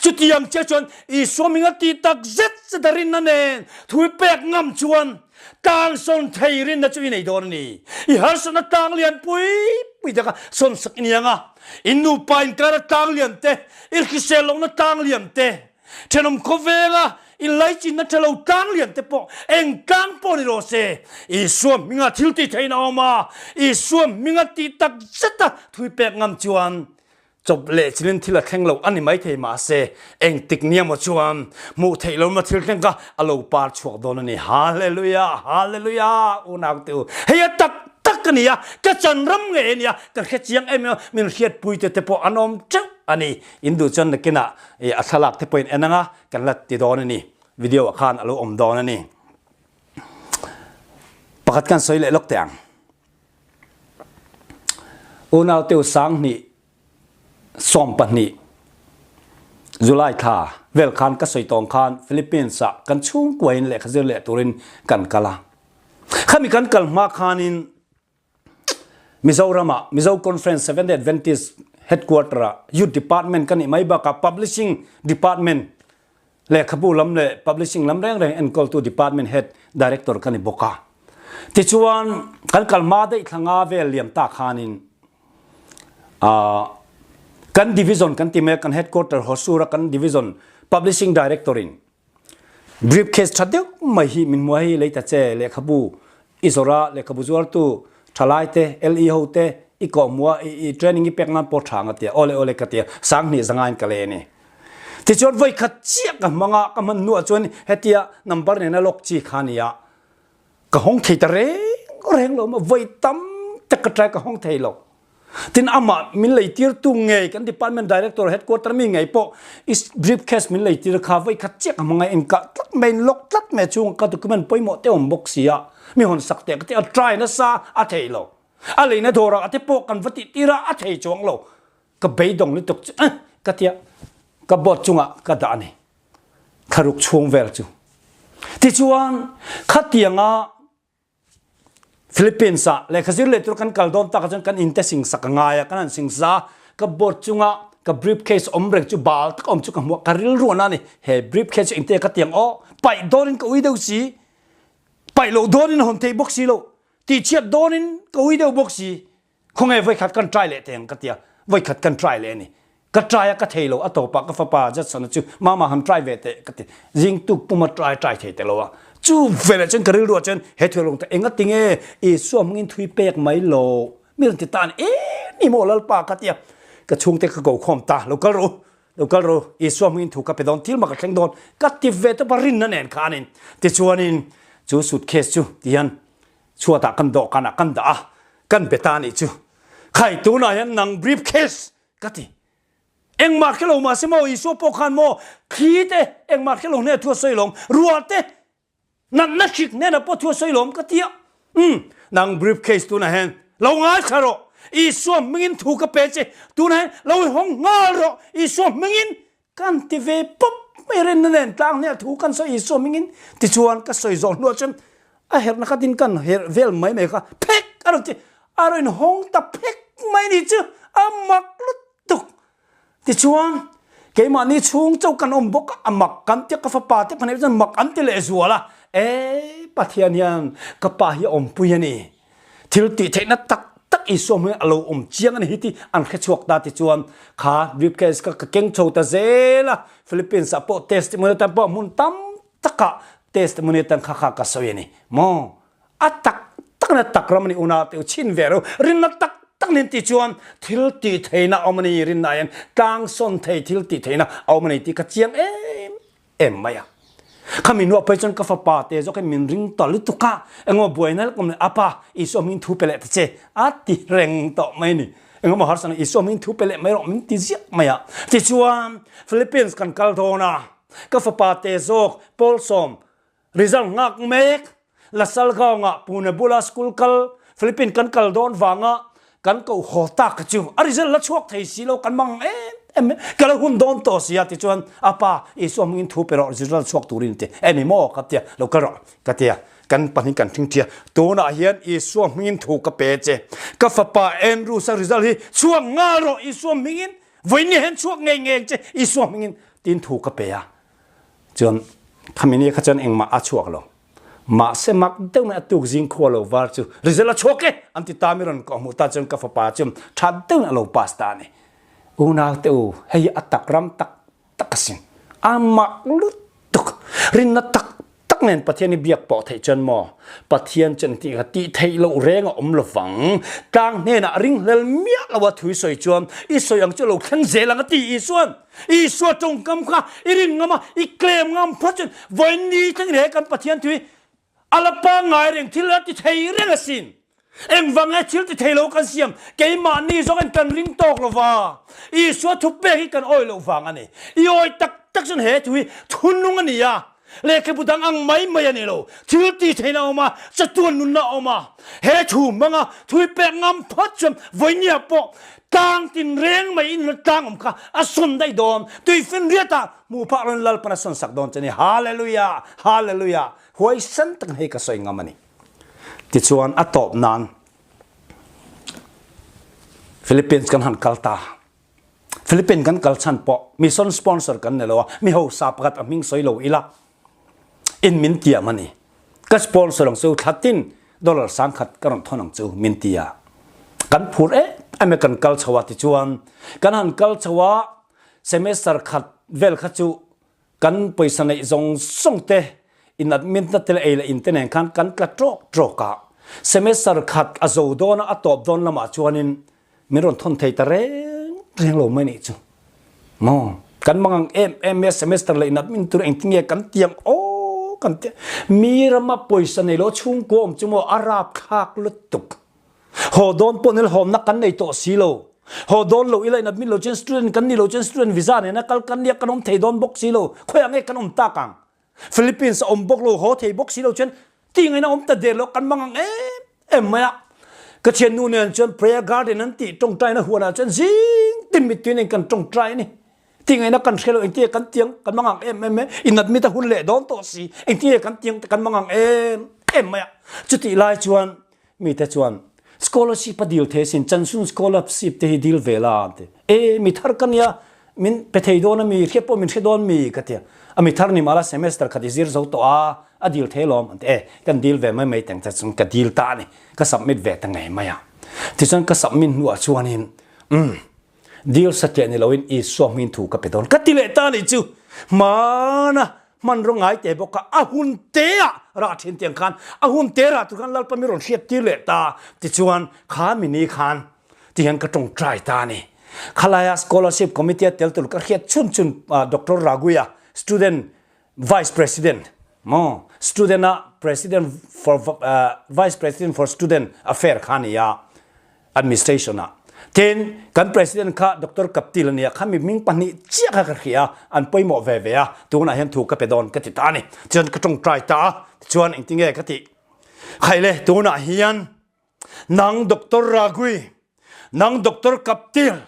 Chutiang chiah chuan Isua minga tih tak zet zet a rinna nen thu i pek ngam chuan tlang sawn thei rinna chu i nei dawn a ni. I harsatna tlang lian pui pui te kha sawn sak i ni ang a. In nupa inkara tlang lian te, i hrisel lohna tlang lian te, thenawm khawvenga inlaichinna tha lo tlang lian te pawh eng tlang pawh ni rawh se, Isua hminga thil tih theihna a awm a, Isua hminga tih tak zeta thui pek ngam chuan. Chawp leh chilin thil a thleng lo a ni maithei mahse engtik nia maw chuan hmuh theih lohna thil thleng kha a lo par chhuak dawn a ni. Hallelujah! Hallelujah! Unau te u, hei a tak tak a ni a, ka chan ram ngei a ni a, ka hre chiang em em a, min hriatpui te te pawh an awm teuh a ni. In duh chuan nakinah a thlalak te pawhin en ang a, kan la ti dawn a ni. Video ah khan a lo awm dawn a ni. Pakhat kan sawi leh lawk teh ang. Unau te u 2000 12 July thla vel khan ka sawi tawng khan Philippines ah kan chhungkua in lehkha zir leh turin kan kal a. Khami kan kal hma khanin Mizoram ah Mizo Conference Seventh Day Adventist Headquarter ah Youth Department ka nih mai bakah Publishing Department lehkhabu lam leh Publishing lam reng reng enkawltu Department Head Director ka ni bawk a. Tichuan kan kal hma daih thla nga vel liam ta khanin Kan division kan ti mai a, kan headquarter Hosur a kan division publishing director in briefcase tha deuh mai hi min hmuh a, hei lei ta che lehkhabu i zawrh a, lehkhabu zuartu thalai te LE ho te i kawhhmuh a, i training i pek nan pawh tha ang a ti a, awle awle ka ti a, 2000 zangain ka lei a ni. Tichuan vawikhat chiah ka hmang a, ka hman hnuah chuan hetia number nena lock chi kha a ni a, Ka hawng thei ta reng reng lo ma voi tam tak ka try ka hawng thei lo. Tin amah min lei tir tu ngei kan department director headquarter mi ngei pawh is briefcase min lei tir kha voi khat chiah ka hmang a in kah tlat mai in lock tlat mai chung ka document pawimawh te awm bawk sia mi hawn sak teh ka ti a try nasa a thei lo. A leina dawrah a te pawh kan va tih tir a a thei chuang lo. Ka beidawng lutuk chu eh ka tia ka board chungah ka dah a ni. Thlaruk chhung vel chu. Tichuan, khatianga Philippines ah lehkha zir leh tur kan kal dawn tak ah chuan kan in te singsak a ngai a, kan han singsa ka board chunga ka briefcase awm reng chu bal tak awm chu ka hmu a, ka rilru a na ni, he briefcase chu engte ka tiang aw, paih dawnin ka ui deuh si, paih loh dawnin a hawn theih bawk si lo, tihchhiat dawnin ka ui deuh bawk si, Khawnge voikhat kan try leh teng ka tia, voikhat kan try leh a ni. Ka try a ka thei lo, a tawpah ka fapa Judson-a chu mama han try ve teh ka ti. Zing tuk puma try try thei te lo a. Chu veleh chuan ka rilruah chuan he thil lung ta enga tinge Isua hmangin thui pek mai lo mi rawn ti ta a ni. Em ni maw Lalpa ka tia, ka chhungte ka ko khawm ta, lo kal rawh u, lo kal rawh u, Isua hmangin thu ka pe dawn, thil mak a thleng dawn ka ti ve tawp a rinna nen khanin. Tichuanin chu suitcase chu tihian Chhuatah kan dawhkanah kan dah a, kan be ta anih chu. Khai, tunah hian nang briefcase ka ti. Engmah hre lo mahse maw Isua pawh khan maw thli te engmah hre lo hnenah thu a sawi lawm, ruah te natna hrik hnenah pawh thu a sawi lawm ka ti a. Umm, nang briefcase tunah hian lo ngaithla rawh, Isua hmingin thu ka pe che, tunah hian lo i hawng nghal rawh, Isua hmingin Kan ti ve pawp mai rinna nen tlang hniah thu kan sawi Isua hmingin tichuan ka sawi zawh hnuah chuan a herhna kha tin kan herh vel mai mai kha phek a rawn ti a rawn hawng ta phek mai ni chu a mak lutuk tichuan keimahni chhung chauh kan awm bawk a a mak kan tia ka fapa te pahnih chuan mak an ti leh zual a e Pathian hian ka pa hi a awmpui a ni. Thil tih theihna tak tak Isua hming a lo awm chiang a ni hi tih an hre chhuak ta tichuan kha briefcase kha ka keng chho ta zel a, Philippines ah pawh testimony atan pawh hmun tam takah testimony atan kha kha ka sawi a ni maw? A tak tak na tak ram a ni unau te u chhin ve ro rinna tak tak nen tih chuan thil tih theihna a awm a ni rinna ah hian tlang sawn thei thil tih theihna a awm a ni tih ka chiang em em mai a. Khami hnuah phei chuan ka fapa te zawk hi min ring ta lutuk a, engemaw buaina lek awm leh apa Isua hmingin thu pe leh ta che a ti reng tawh mai a ni. Engemaw harsa na Isua hmingin thu pe leh mai rawh min ti ziah mai a. Tichuan Philippines kan kal dawn a, ka fapa te zawk Paul Sawm result nghak mek La Salgaon-ah Pune bula school kal Philippine kan kal dawn vanga kan koh haw tak kha chu a result la chhuak thei si lo kan mang em em mai ka lo hun dawn tawh si a tichuan a pa Isua hmingin thu pe rawh result chhuak turin ti eni maw ka tia lo kal rawh ka tia kan pahnih kan thing tia tunah hian Isua hmingin thu ka pe che ka fapa Andrews a result hi chhuak nghal rawh Isua hmingin vawiin hian chhuak ngei ngei che Isua hmingin tiin thu ka pe a Chuan khami ni kha chuan engmah a chhuak lo. Mahse mak deuh mai a tuk zing khua lo var chu result a chhuak e an ti ta mi rawn kawh hmuh ta chuan ka fapa chu tha deuhin a lo pass ta a ni. Unau te u, hei hi a tak ram tak tak a sin. A mak lutuk. Rinna tak tak. nen Pathian i biak pawh theih chuan maw Pathian chuan tih kha tih theih loh reng a awm lovang. Tlang hnenah ringhlel miah lo a thu i sawi chuan i sawi ang chu lo thleng zel ang a ti Isuan. Isua tawngkam kha i rin ngam a, i claim ngam phawt chuan vawiin ni thlengin he kan Pathian thu hi a la pangngai reng thil a ti thei reng asin. Engvang nge thil ti thei lo kan siam? Keimahni zawngin kan ring tawk lo va, Isua thupek hi kan awih loh vang a ni. I awih tak tak chuan he thu hi thunlung a ni a, lehkhabu dang ang mai mai a ni lo. Thil ti theihna a awm a, chatuan nunna a awm a. He thu hmanga thu hi pek ngam phawt chuan vawinia pawh tlang tin reng mai in tlang awm kha a sawn daih dawn. Tuifinriatah hmuh phak loin Lalpan a sawn sak dawn che a ni. Hallelujah! Hallelujah! Huaisen takin hei ka sawi ngam a ni. Tichuan a tawp nan Philippines kan han kal ta. Philippines kan kal chhan pawh mission sponsor kan ni lo a, mi hausa pakhat a hming sawi lo ila in min tiam a ni. Ka sponsor ang chu thlatin dollar sangkhat ka rawn thawn ang chu min ti a. Kan phur em em e kan kal chho a tichuan kan han kal chho a semester khat vel kha chu Kan pawisa neih zawng zawng te in admit na te leh ei leh in te nen khan kan tla trawk trawk a. Semester khat a zo dawn a, a tawp dawn lamah chuanin min rawn thawn thei ta reng reng lo mai nih chu. Maw? Kan mangang em em e semester leh in admit tur engtin nge kan tiang aw kan tia. Mi rama pawisa nei lo chhungkua awm chu maw a rapthlak lutuk. Haw dawn pawh nil hawmna kan nei tawh si lo. Haw dawn lo ila in admit lo chuan student kan ni lo chuan student visa nena kal kan nia kan awm thei dawn bawk si lo. Khawiah nge kan awm tak ang? Philippines a awm bawk lo, haw thei bawk si lo chuan ti ngaihna awm ta der lo kan mang ang em em mai a. Ka thiannu nen chuan prayer garden an tih tawngtaina huanah chuan zing tin mittui nen kan tawngtai a ni. Ti ngaihna kan hre lo engtinge kan tiang kan mang ang em em e in admit a hun leh dawn tawh si engtinge kan tiang kan mang ang em em mai a. Chutih lai chuan Mite chuan scholarship a dil thei sin, Chansun scholarship te hi dil ve la an ti. E, mi thar ka nia, min pe thei dawn a mi, hriat pawh min hre dawn mi ka ti a. A mi thar ni mah la semester khat i zir zo tawh a, a dil thei alawm an ti. E, kan dil ve mai mai teng che chuan ka dil ta a ni, ka submit ve ta ngei mai a. Tichuan ka submit hnuah chuanin, umm, Dil satliah ni loin Isua hming thu ka pe dawn ka ti leh ta nih chu. Hmana hmanraw ngai te bawk kha a hun te ah rah thin tiang khan a hun te rah tur khan Lalpa mi rawn hriat tir leh ta tichuan kha mi ni khan tihian ka tawngtai ta a ni. Khalaia scholarship committee a tel tur ka hriat chhun chhun Doctor Raguia student vice president maw student a president for vice president for student affair kha ni a administration ah tin kan president kha Doctor Kaptil ania kha mi ming pahnih chiah kha ka hria an pawimawh ve ve a tunah hian thu ka pe dawn ka ti ta a ni chuan ka tawngtai ta a chuan engtinge ka tih khaile tunah hian nang Doctor Ragui nang Doctor Kaptil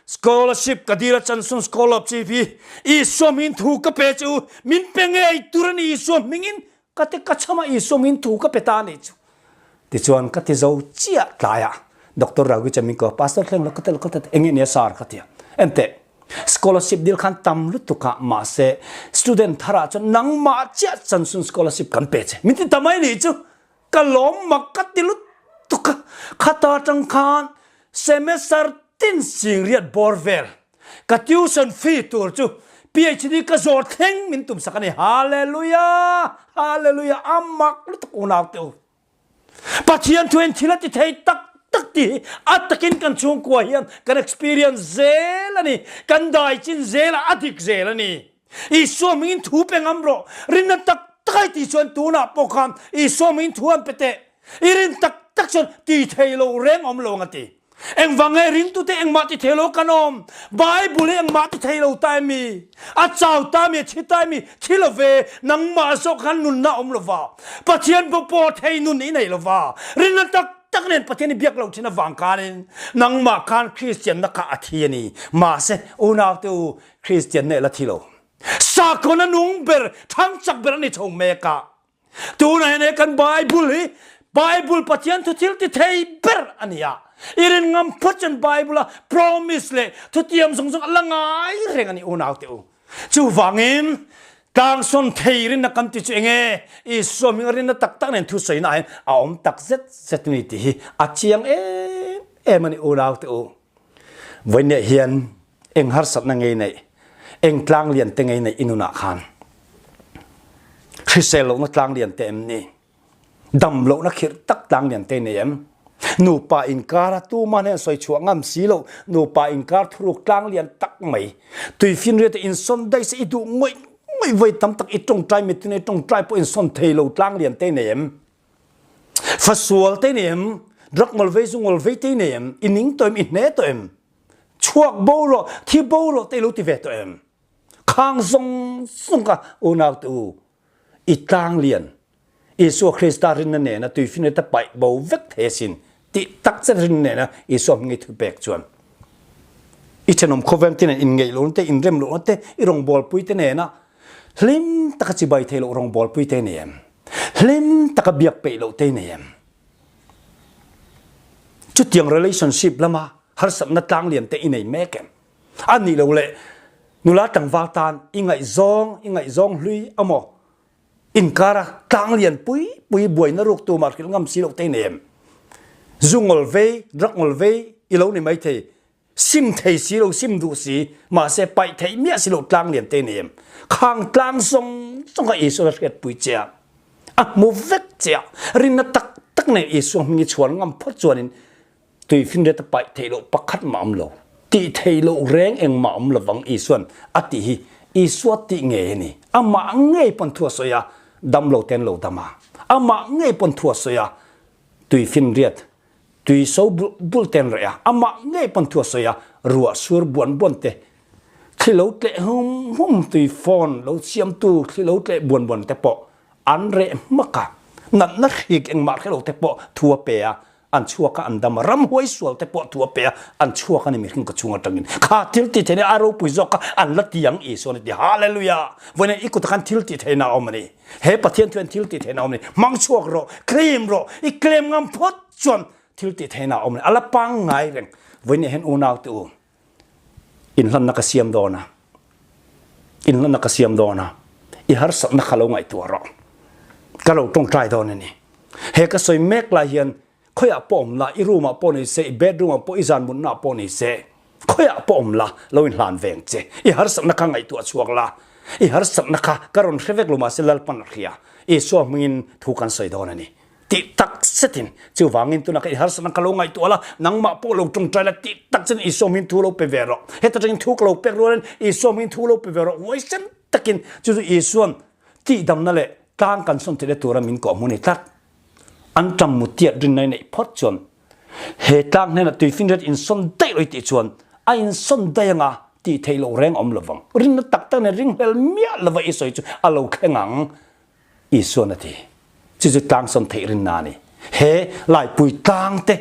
scholarship ka dil a chansun scholarship hi Isua hmingin thu ka pe chu min pe ngei tur a ni Isua hmingin Ka ti ka chham a Isua min thu ka pe ta anih chu. Tichuan ka ti zo chiah tlaiah Doctor Raghu chuan min ko a, Pastor thleng lo ka tel ka tel enge nia sar ka ti a. Enteh scholarship dil khan tam lutuk a mahse student tharah chuan nangmah chiah chansun scholarship kan pe che min ti ta mai anih chu. Ka lawm mak ka ti lutuk a, khata tang khan semester tin singriat bawr vel Ka tuition fee tur chu PhD ka zawr thleng min tum sak a ni. Hallelujah! Hallelujah! A mak lutuk unau te u. Pathian thu in thil a ti thei tak tak ti hi a takin kan chhungkua hian kan experience zel a ni. Kan dai chin zel a, a dik zel a ni. Isua hmingin thu pe ngam rawh. Rinna tak tak ai ti chuan tunah pawh khan Isua hmingin thu an pe teh. I rin tak tak chuan ti thei lo reng awm lo ang a ti. Engvang nge ringtute engmah ti thei lo kan awm? Bible hi engmah ti thei lo ta emi? A chau ta mi, a thi ta emi? Thi lo ve, nangmah zawk khan nunna awm lo va. Pathian pawh thei nun i nei lo va. Rinna tak tak nen Pathian i biak lo thin avang khanin nangmah khan Kristianna kha a thi a ni. Mahse, unaute u, Kristianna i la thi lo. Sakhaw na nung ber, thang chak ber a ni chho mek a. Tunah hian he kan Bible hi Bible Pathian thu thil ti thei ber a ni a. I rin ngam phawt chuan Bible a promise leh thutiam zawng zawng a la ngai reng a ni unau te u. Chuvangin tlangsawn thei rinna kan ti chu enge Isua hminga rinna tak tak nen thusawina ah hian a awm tak zet zet a ni tih hi a chiang em em a ni unau te u. Vawiinah hian eng harsatna ngei neih, eng tlang lian te ngei neih i nunah khan. Hrisel lohna tlang lian te em ni? Dam lohna khirh tak tlang lian te nei em? Nupa inkara tuma hnen sawi chhuah ngam si loh nupa inkar thuruk tlang lian tak mai. Tuifinriat te insawn daih se i duh ngawih ngawih vawi tam tak i tawngtai mittui nei tawngtai pawh insawn thei lo tlang lian te nei em? Fasual te nei em? Drug ngawl vei zu ngawl vei te nei em? I ning tawh em? I hne tawh em? Chhuak bo rawh, thi bo rawh te i lo ti ve tawh em? Khang zawng zawng kha unau te u, i tlang lian Isua Krista rinna nena tuifinriat a paih bo vek thei asin tih tak zet rinna nena Isua hming i thupek chuan i thenawm khawvel te nen inngeih lohna te, inrem lohna te, i rawngbawlpui te nena hlim taka chibai thei loh rawngbawlpui te nei em? Hlim taka biak peih loh te nei em? Chutiang relationship lama harsatna tlang lian te i nei mek em? A nih loh leh nula tlangval tan i ngaihzawng, i ngaihzawng hlui amaw inkara tlang lian pui pui buaina ruk tumah hrilh ngam si loh te nei em? Zu ngawl vei, drug ngawl vei i lo ni maithei, sim thei si lo, sim duh si, mahse paih theih miah si loh tlang lian te nei em? Khang tlang zawng zawng kha Isua a hriatpui che a, a hmu vek che a, rinna tak tak nen Isua hming i chhuan ngam phawt chuanin Tuifinriat a paih theih loh pakhat mah awm lo, tih theih loh reng engmah awm lovang Isuan a tih hi Isua tih ngei a ni. Amah ngei pawn thu a sawi a, dam lo ten lo dam a. Amah ngei pawn thu a sawi a, tuifinriat, tui so bulh bulh ten reh a. Amah ngei pawn thu a sawi a, ruah sur buan buan te, thli lo tleh hum hum, tui fawn lo siamtu thli lo tleh buan buan te pawh an reh hmak a. Natna hrik engmah hre lo te pawh thu a pe a, an chhuak a an dam a ramhuai sual te pawh thu a pe a an chhuak a ni mihring ka chhung atangin kha thil ti theihna a ropui zawk kha an la ti ang Isua ni ti hallelujah vawiin i kutah khan thil ti theihna a awm a ni he Pathian thu hian thil ti theihna a awm a ni hmang chhuak rawh claim rawh i claim ngam phawt chuan thil ti theihna a awm a ni a la pangngai reng vawiin ah hian unau te u Inhlanna ka siam dawn a, inhlanna ka siam dawn a, i harsatna kha lo ngaihtuah rawh. Ka lo tawngtai dawn a ni. He ka sawi mek lai hian khawiah pawh awm la, i room ah pawh ni se, i bedroom ah pawh, i zan mutna ah pawh ni se, khawiah pawh awm la, lo inhlan veng che. I harsatna kha ngaihtuah chhuak la, i harsatna kha ka rawn hre vek lo mahse Lalpan a hria. Isua hmingin thu kan sawi dawn a ni. Tih tak zetin, chuvangin tunah ka i harsatna ka lo ngaihtuah la, nangmah pawh lo tawngtai la, tih tak zetin Isua hmingin thu lo pe ve rawh. Heta tangin thu ka lo pek rualin Isua hmingin thu lo pe ve rawh. Huaisen takin chu chu Isuan tihdamna leh tlang kan sawn theihna tura min kawh hmu ni tlat. An tam mutiat rinna i neih phawt chuan he tlang hnenah tuifinriat insawn daih lo i tih chuan a insawn daih anga tih theih loh reng awm lovang. Rinna tak tak nen ringhlel miah lova i sawi chu a lo thleng ang. Isuan a ti. Chu chu tlangsawn theih rinna a ni. He Laipui tlang te,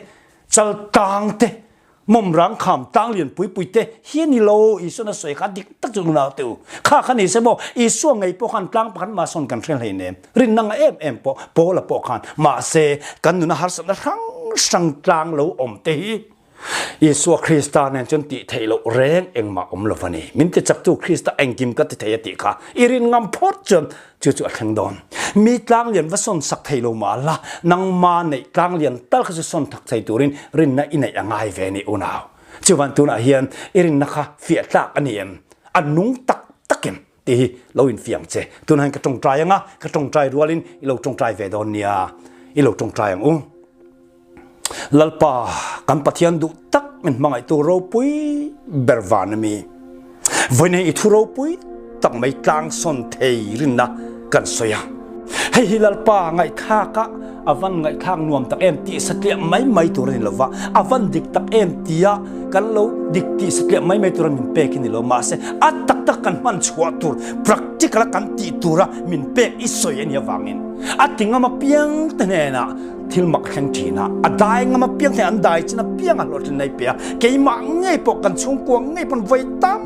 Chal tlang te, Mawmrang kham tlang lian pui pui te hi a ni lo. Isuan a sawi kha dik tak chu nunau te u. Kha kha ni se maw, Isua ngei pawh khan tlang pakhat mah sawn kan hre hleinem. Rinna nga em em pawh Paula pawh khan mahse kan nuna harsatna hrang hrang tlang lo awm te hi Isua Krista nen chuan tih theih loh reng engmah awm lo va ni. Min tichaktu Krista engkim ka ti thei a tih kha i rin ngam phawt chuan chu chu a thleng dawn. Mi tlang lian va sawn sak thei lo mah la, nangma neih tlang lian tal kha chu sawn thak thei turin rinna i neih a ngai ve ni unau. Chuvan tunah hian i rinna kha fiah tlak a ni em? A nung tak tak em? Tih hi lo infiam che. Tunah hian ka tawngtai ang a, ka tawngtai rualin i lo tawngtai ve dawn nia. I lo tawngtai ang u. Lalpa, kan Pathian duh tak min hmangaihtu ropui ber van a mi. Vawiin i thu ropui tak mai tlang sawn thei rinna kan sawi a. Hei hi Lalpa ngaihthlak a, a van ngaihthlak nuam tak em tih satliah mai mai tur a ni lova, a van dik tak em tia kan lo dik tih satliah mai mai tura min pek hi ni lo. Mahse, a tak tak kan hman chhuah tur, practical a kan tih tura min pek i sawi a nih avangin a ti ngam apiang te hnenah thil mak thleng thin a, a dai ngam apiang te an dai chin apiang a hlawhtlin nei pe a, keimah ngei pawh kan chhungkua ngei pawn vawi tam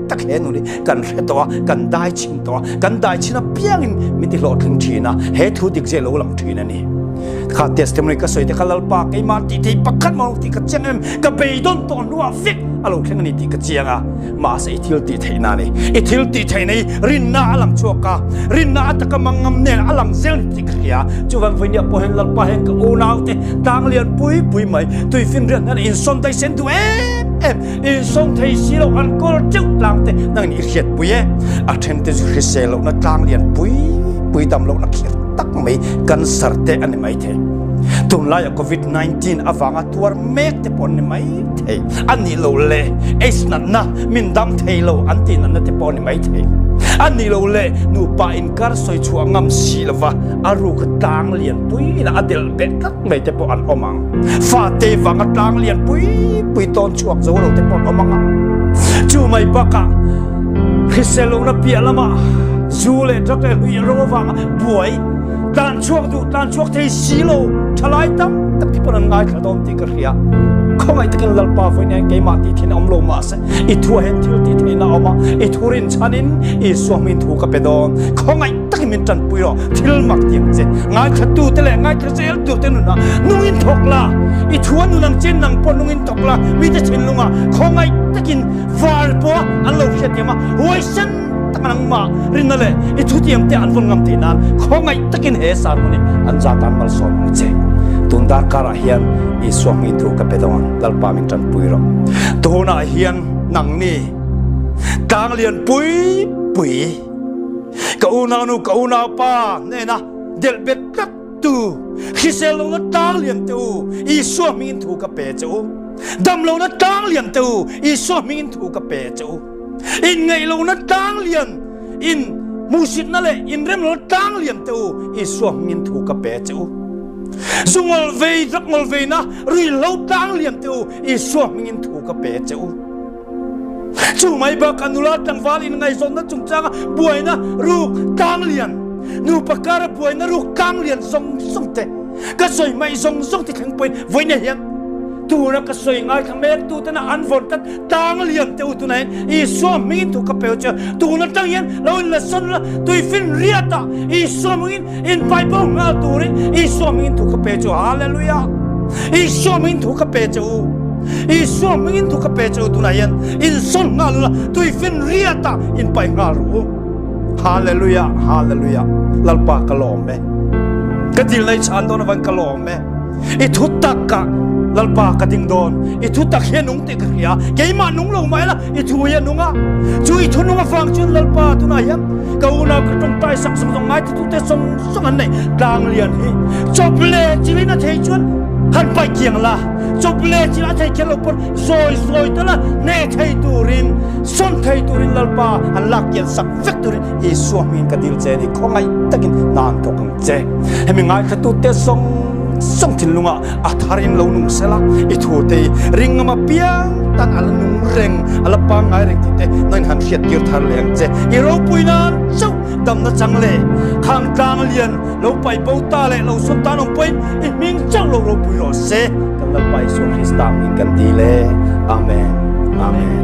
tak he nu hi kan hre tawh a, kan dai chin tawh a, kan dai chin apiangin min ti hlawhtling thin a, he thu dik zia lo lang thin a ni. Kha testimony ka sawi te kha Lalpa keimah tih thei pakhat mah tih ka chiang em, ka beidawn tawh hnuah vek a lo thleng a ni tih ka chiang a, mahse i thil tih theihna a ni, i thil tih theihna hi rinna a lang chhuak a, rinna a taka mangngam nen a lang zel ni tih ka hria. Chuvan vawinia pawh hian Lalpa hian ka unaute tang lian pui pui mai tuifinriat hian insawn daih sen duh em em, insawn thei si lo an kawl teuh tlang te nangin i hriatpui e. A then te chu hrisel lohna tlang lian pui. pui dam lohna khirh tak mai cancer te a ni mai thei. Tunlaia Covid 19 avanga tuar mek te pawh an ni mai thei. A nih loh leh AIDS natna min dam thei lo an tih natna te pawh a ni mai thei. A nih loh leh nupa inkar sawi chhuah ngam si lova a ruka tlang lian pui ina a delh beh tlat mai te pawh an awm ang. Fate vanga tlang lian pui pui tawn chhuak zo lo te pawh an awm ang a. Chu mai bakah hrisel lohna piah lamah zu leh drug leh hlui ro avanga buai tlan chhuak duh tlan chhuak thei si lo thalai tam tak te pawn an ngaithla dawn tih ka hria. Khawngaih takin Lalpa vawiin hian keimah tih thin a awm lo mahse i thu ah hian thil tih theihna a awm a, i thu rinchhanin Isua hmingin thu ka pe dawn. Khawngaih takin min tanpui rawh, thil mak ti ang che. Ngaithlatute leh ngaithla zel turte nunah nungin thawk la, i thu a nun ang che nang pawh nungin thawk la, mite thinlungah khawngaih takin var pawha an lo hriathiam a, huaisen taka nangmah rinna leh i thutiam te an vawn ngam theih nan khawngaih takin he sermon hi an za tan malsawm ang che. Tun darkarah hian Isua hming thu ka pe dawn, Lalpa min tanpui rawh. Tunah hian nangni tlang lian pui pui, Ka unaunu, ka unaupa hnena delh bet tlat tu hrisel lohna tlang lian te u, Isua hmingin thu ka pe che u. Dam lohna tlang lian te u, Isua hmingin thu ka pe che u. Inngeih lohna tlang lian, in hmuhsitna leh inrem lohna tlang lian te u, Isua hmingin thu ka pe che u. Zu ngawl vei, drug ngawl veina, ruihhlo tlang lian te u, Isua hmingin thu ka pe che u. Chu mai bakah nula tlangval inngaihzawnna chungchanga buaina ruk tlang lian, nupa kara buaina ruk tlang lian zawng zawng te, ka sawi hmaih zawng zawng te thleng pawhin vawiinah hian tuna ka sawi ngaithla mek tutena an vawn tlat tlang lian te u tunah hian Isua hmingin thu ka peu che tun atang hian lo inlasawn la tuifin riatah Isua hmingin In pai bo nghal turin Isua hmingin thu ka pe che u. Hallelujah! Isua hmingin thu ka pe che u. Isua hmingin thu ka pe che u tunah hian insawn nghal ula, tuifin riatah in pai nghal rawh u. Hallelujah! Hallelujah! Lalpa ka lawm e. Ka dilna i chhan dawn avangin ka lawm e. I thu takah Lalpa ka ding dawn. I thu tak hi a nung tih ka hria. Keimah nung lo mah ila i thu hi a nung a. Chu i thu nung avang chuan Lalpa tunah hian ka unau ka tawngtai sak zawng zawng ngaithatute zawng zawng an nei. Tlang lian hi chawp leh chilin a thei chuan han paih kiang la. Chawp leh chil a thei kher lo pawn zawi zawi tala hneh thei turin sawn thei turin Lalpa an lak kian sak vek turin Isua hmingin ka dil che a ni. Khawngaih takin hna an thawk ang che. Hemi ngaithlatute zawng zawng thinlungah a tharin lo nung sela, i thute i ringngam apiang tan a la nung reng, a la pangngai reng tih te nangin han hriattir thar leh ang che. I ropui nan chauh damna chang leh khang tlang lian lo pai bo ta leh lo sawn tan awm pawhin i hming chauh lo ropui rawh se. Kan Lalpa Isua Krista hmingin kan dil e. Amen. Amen.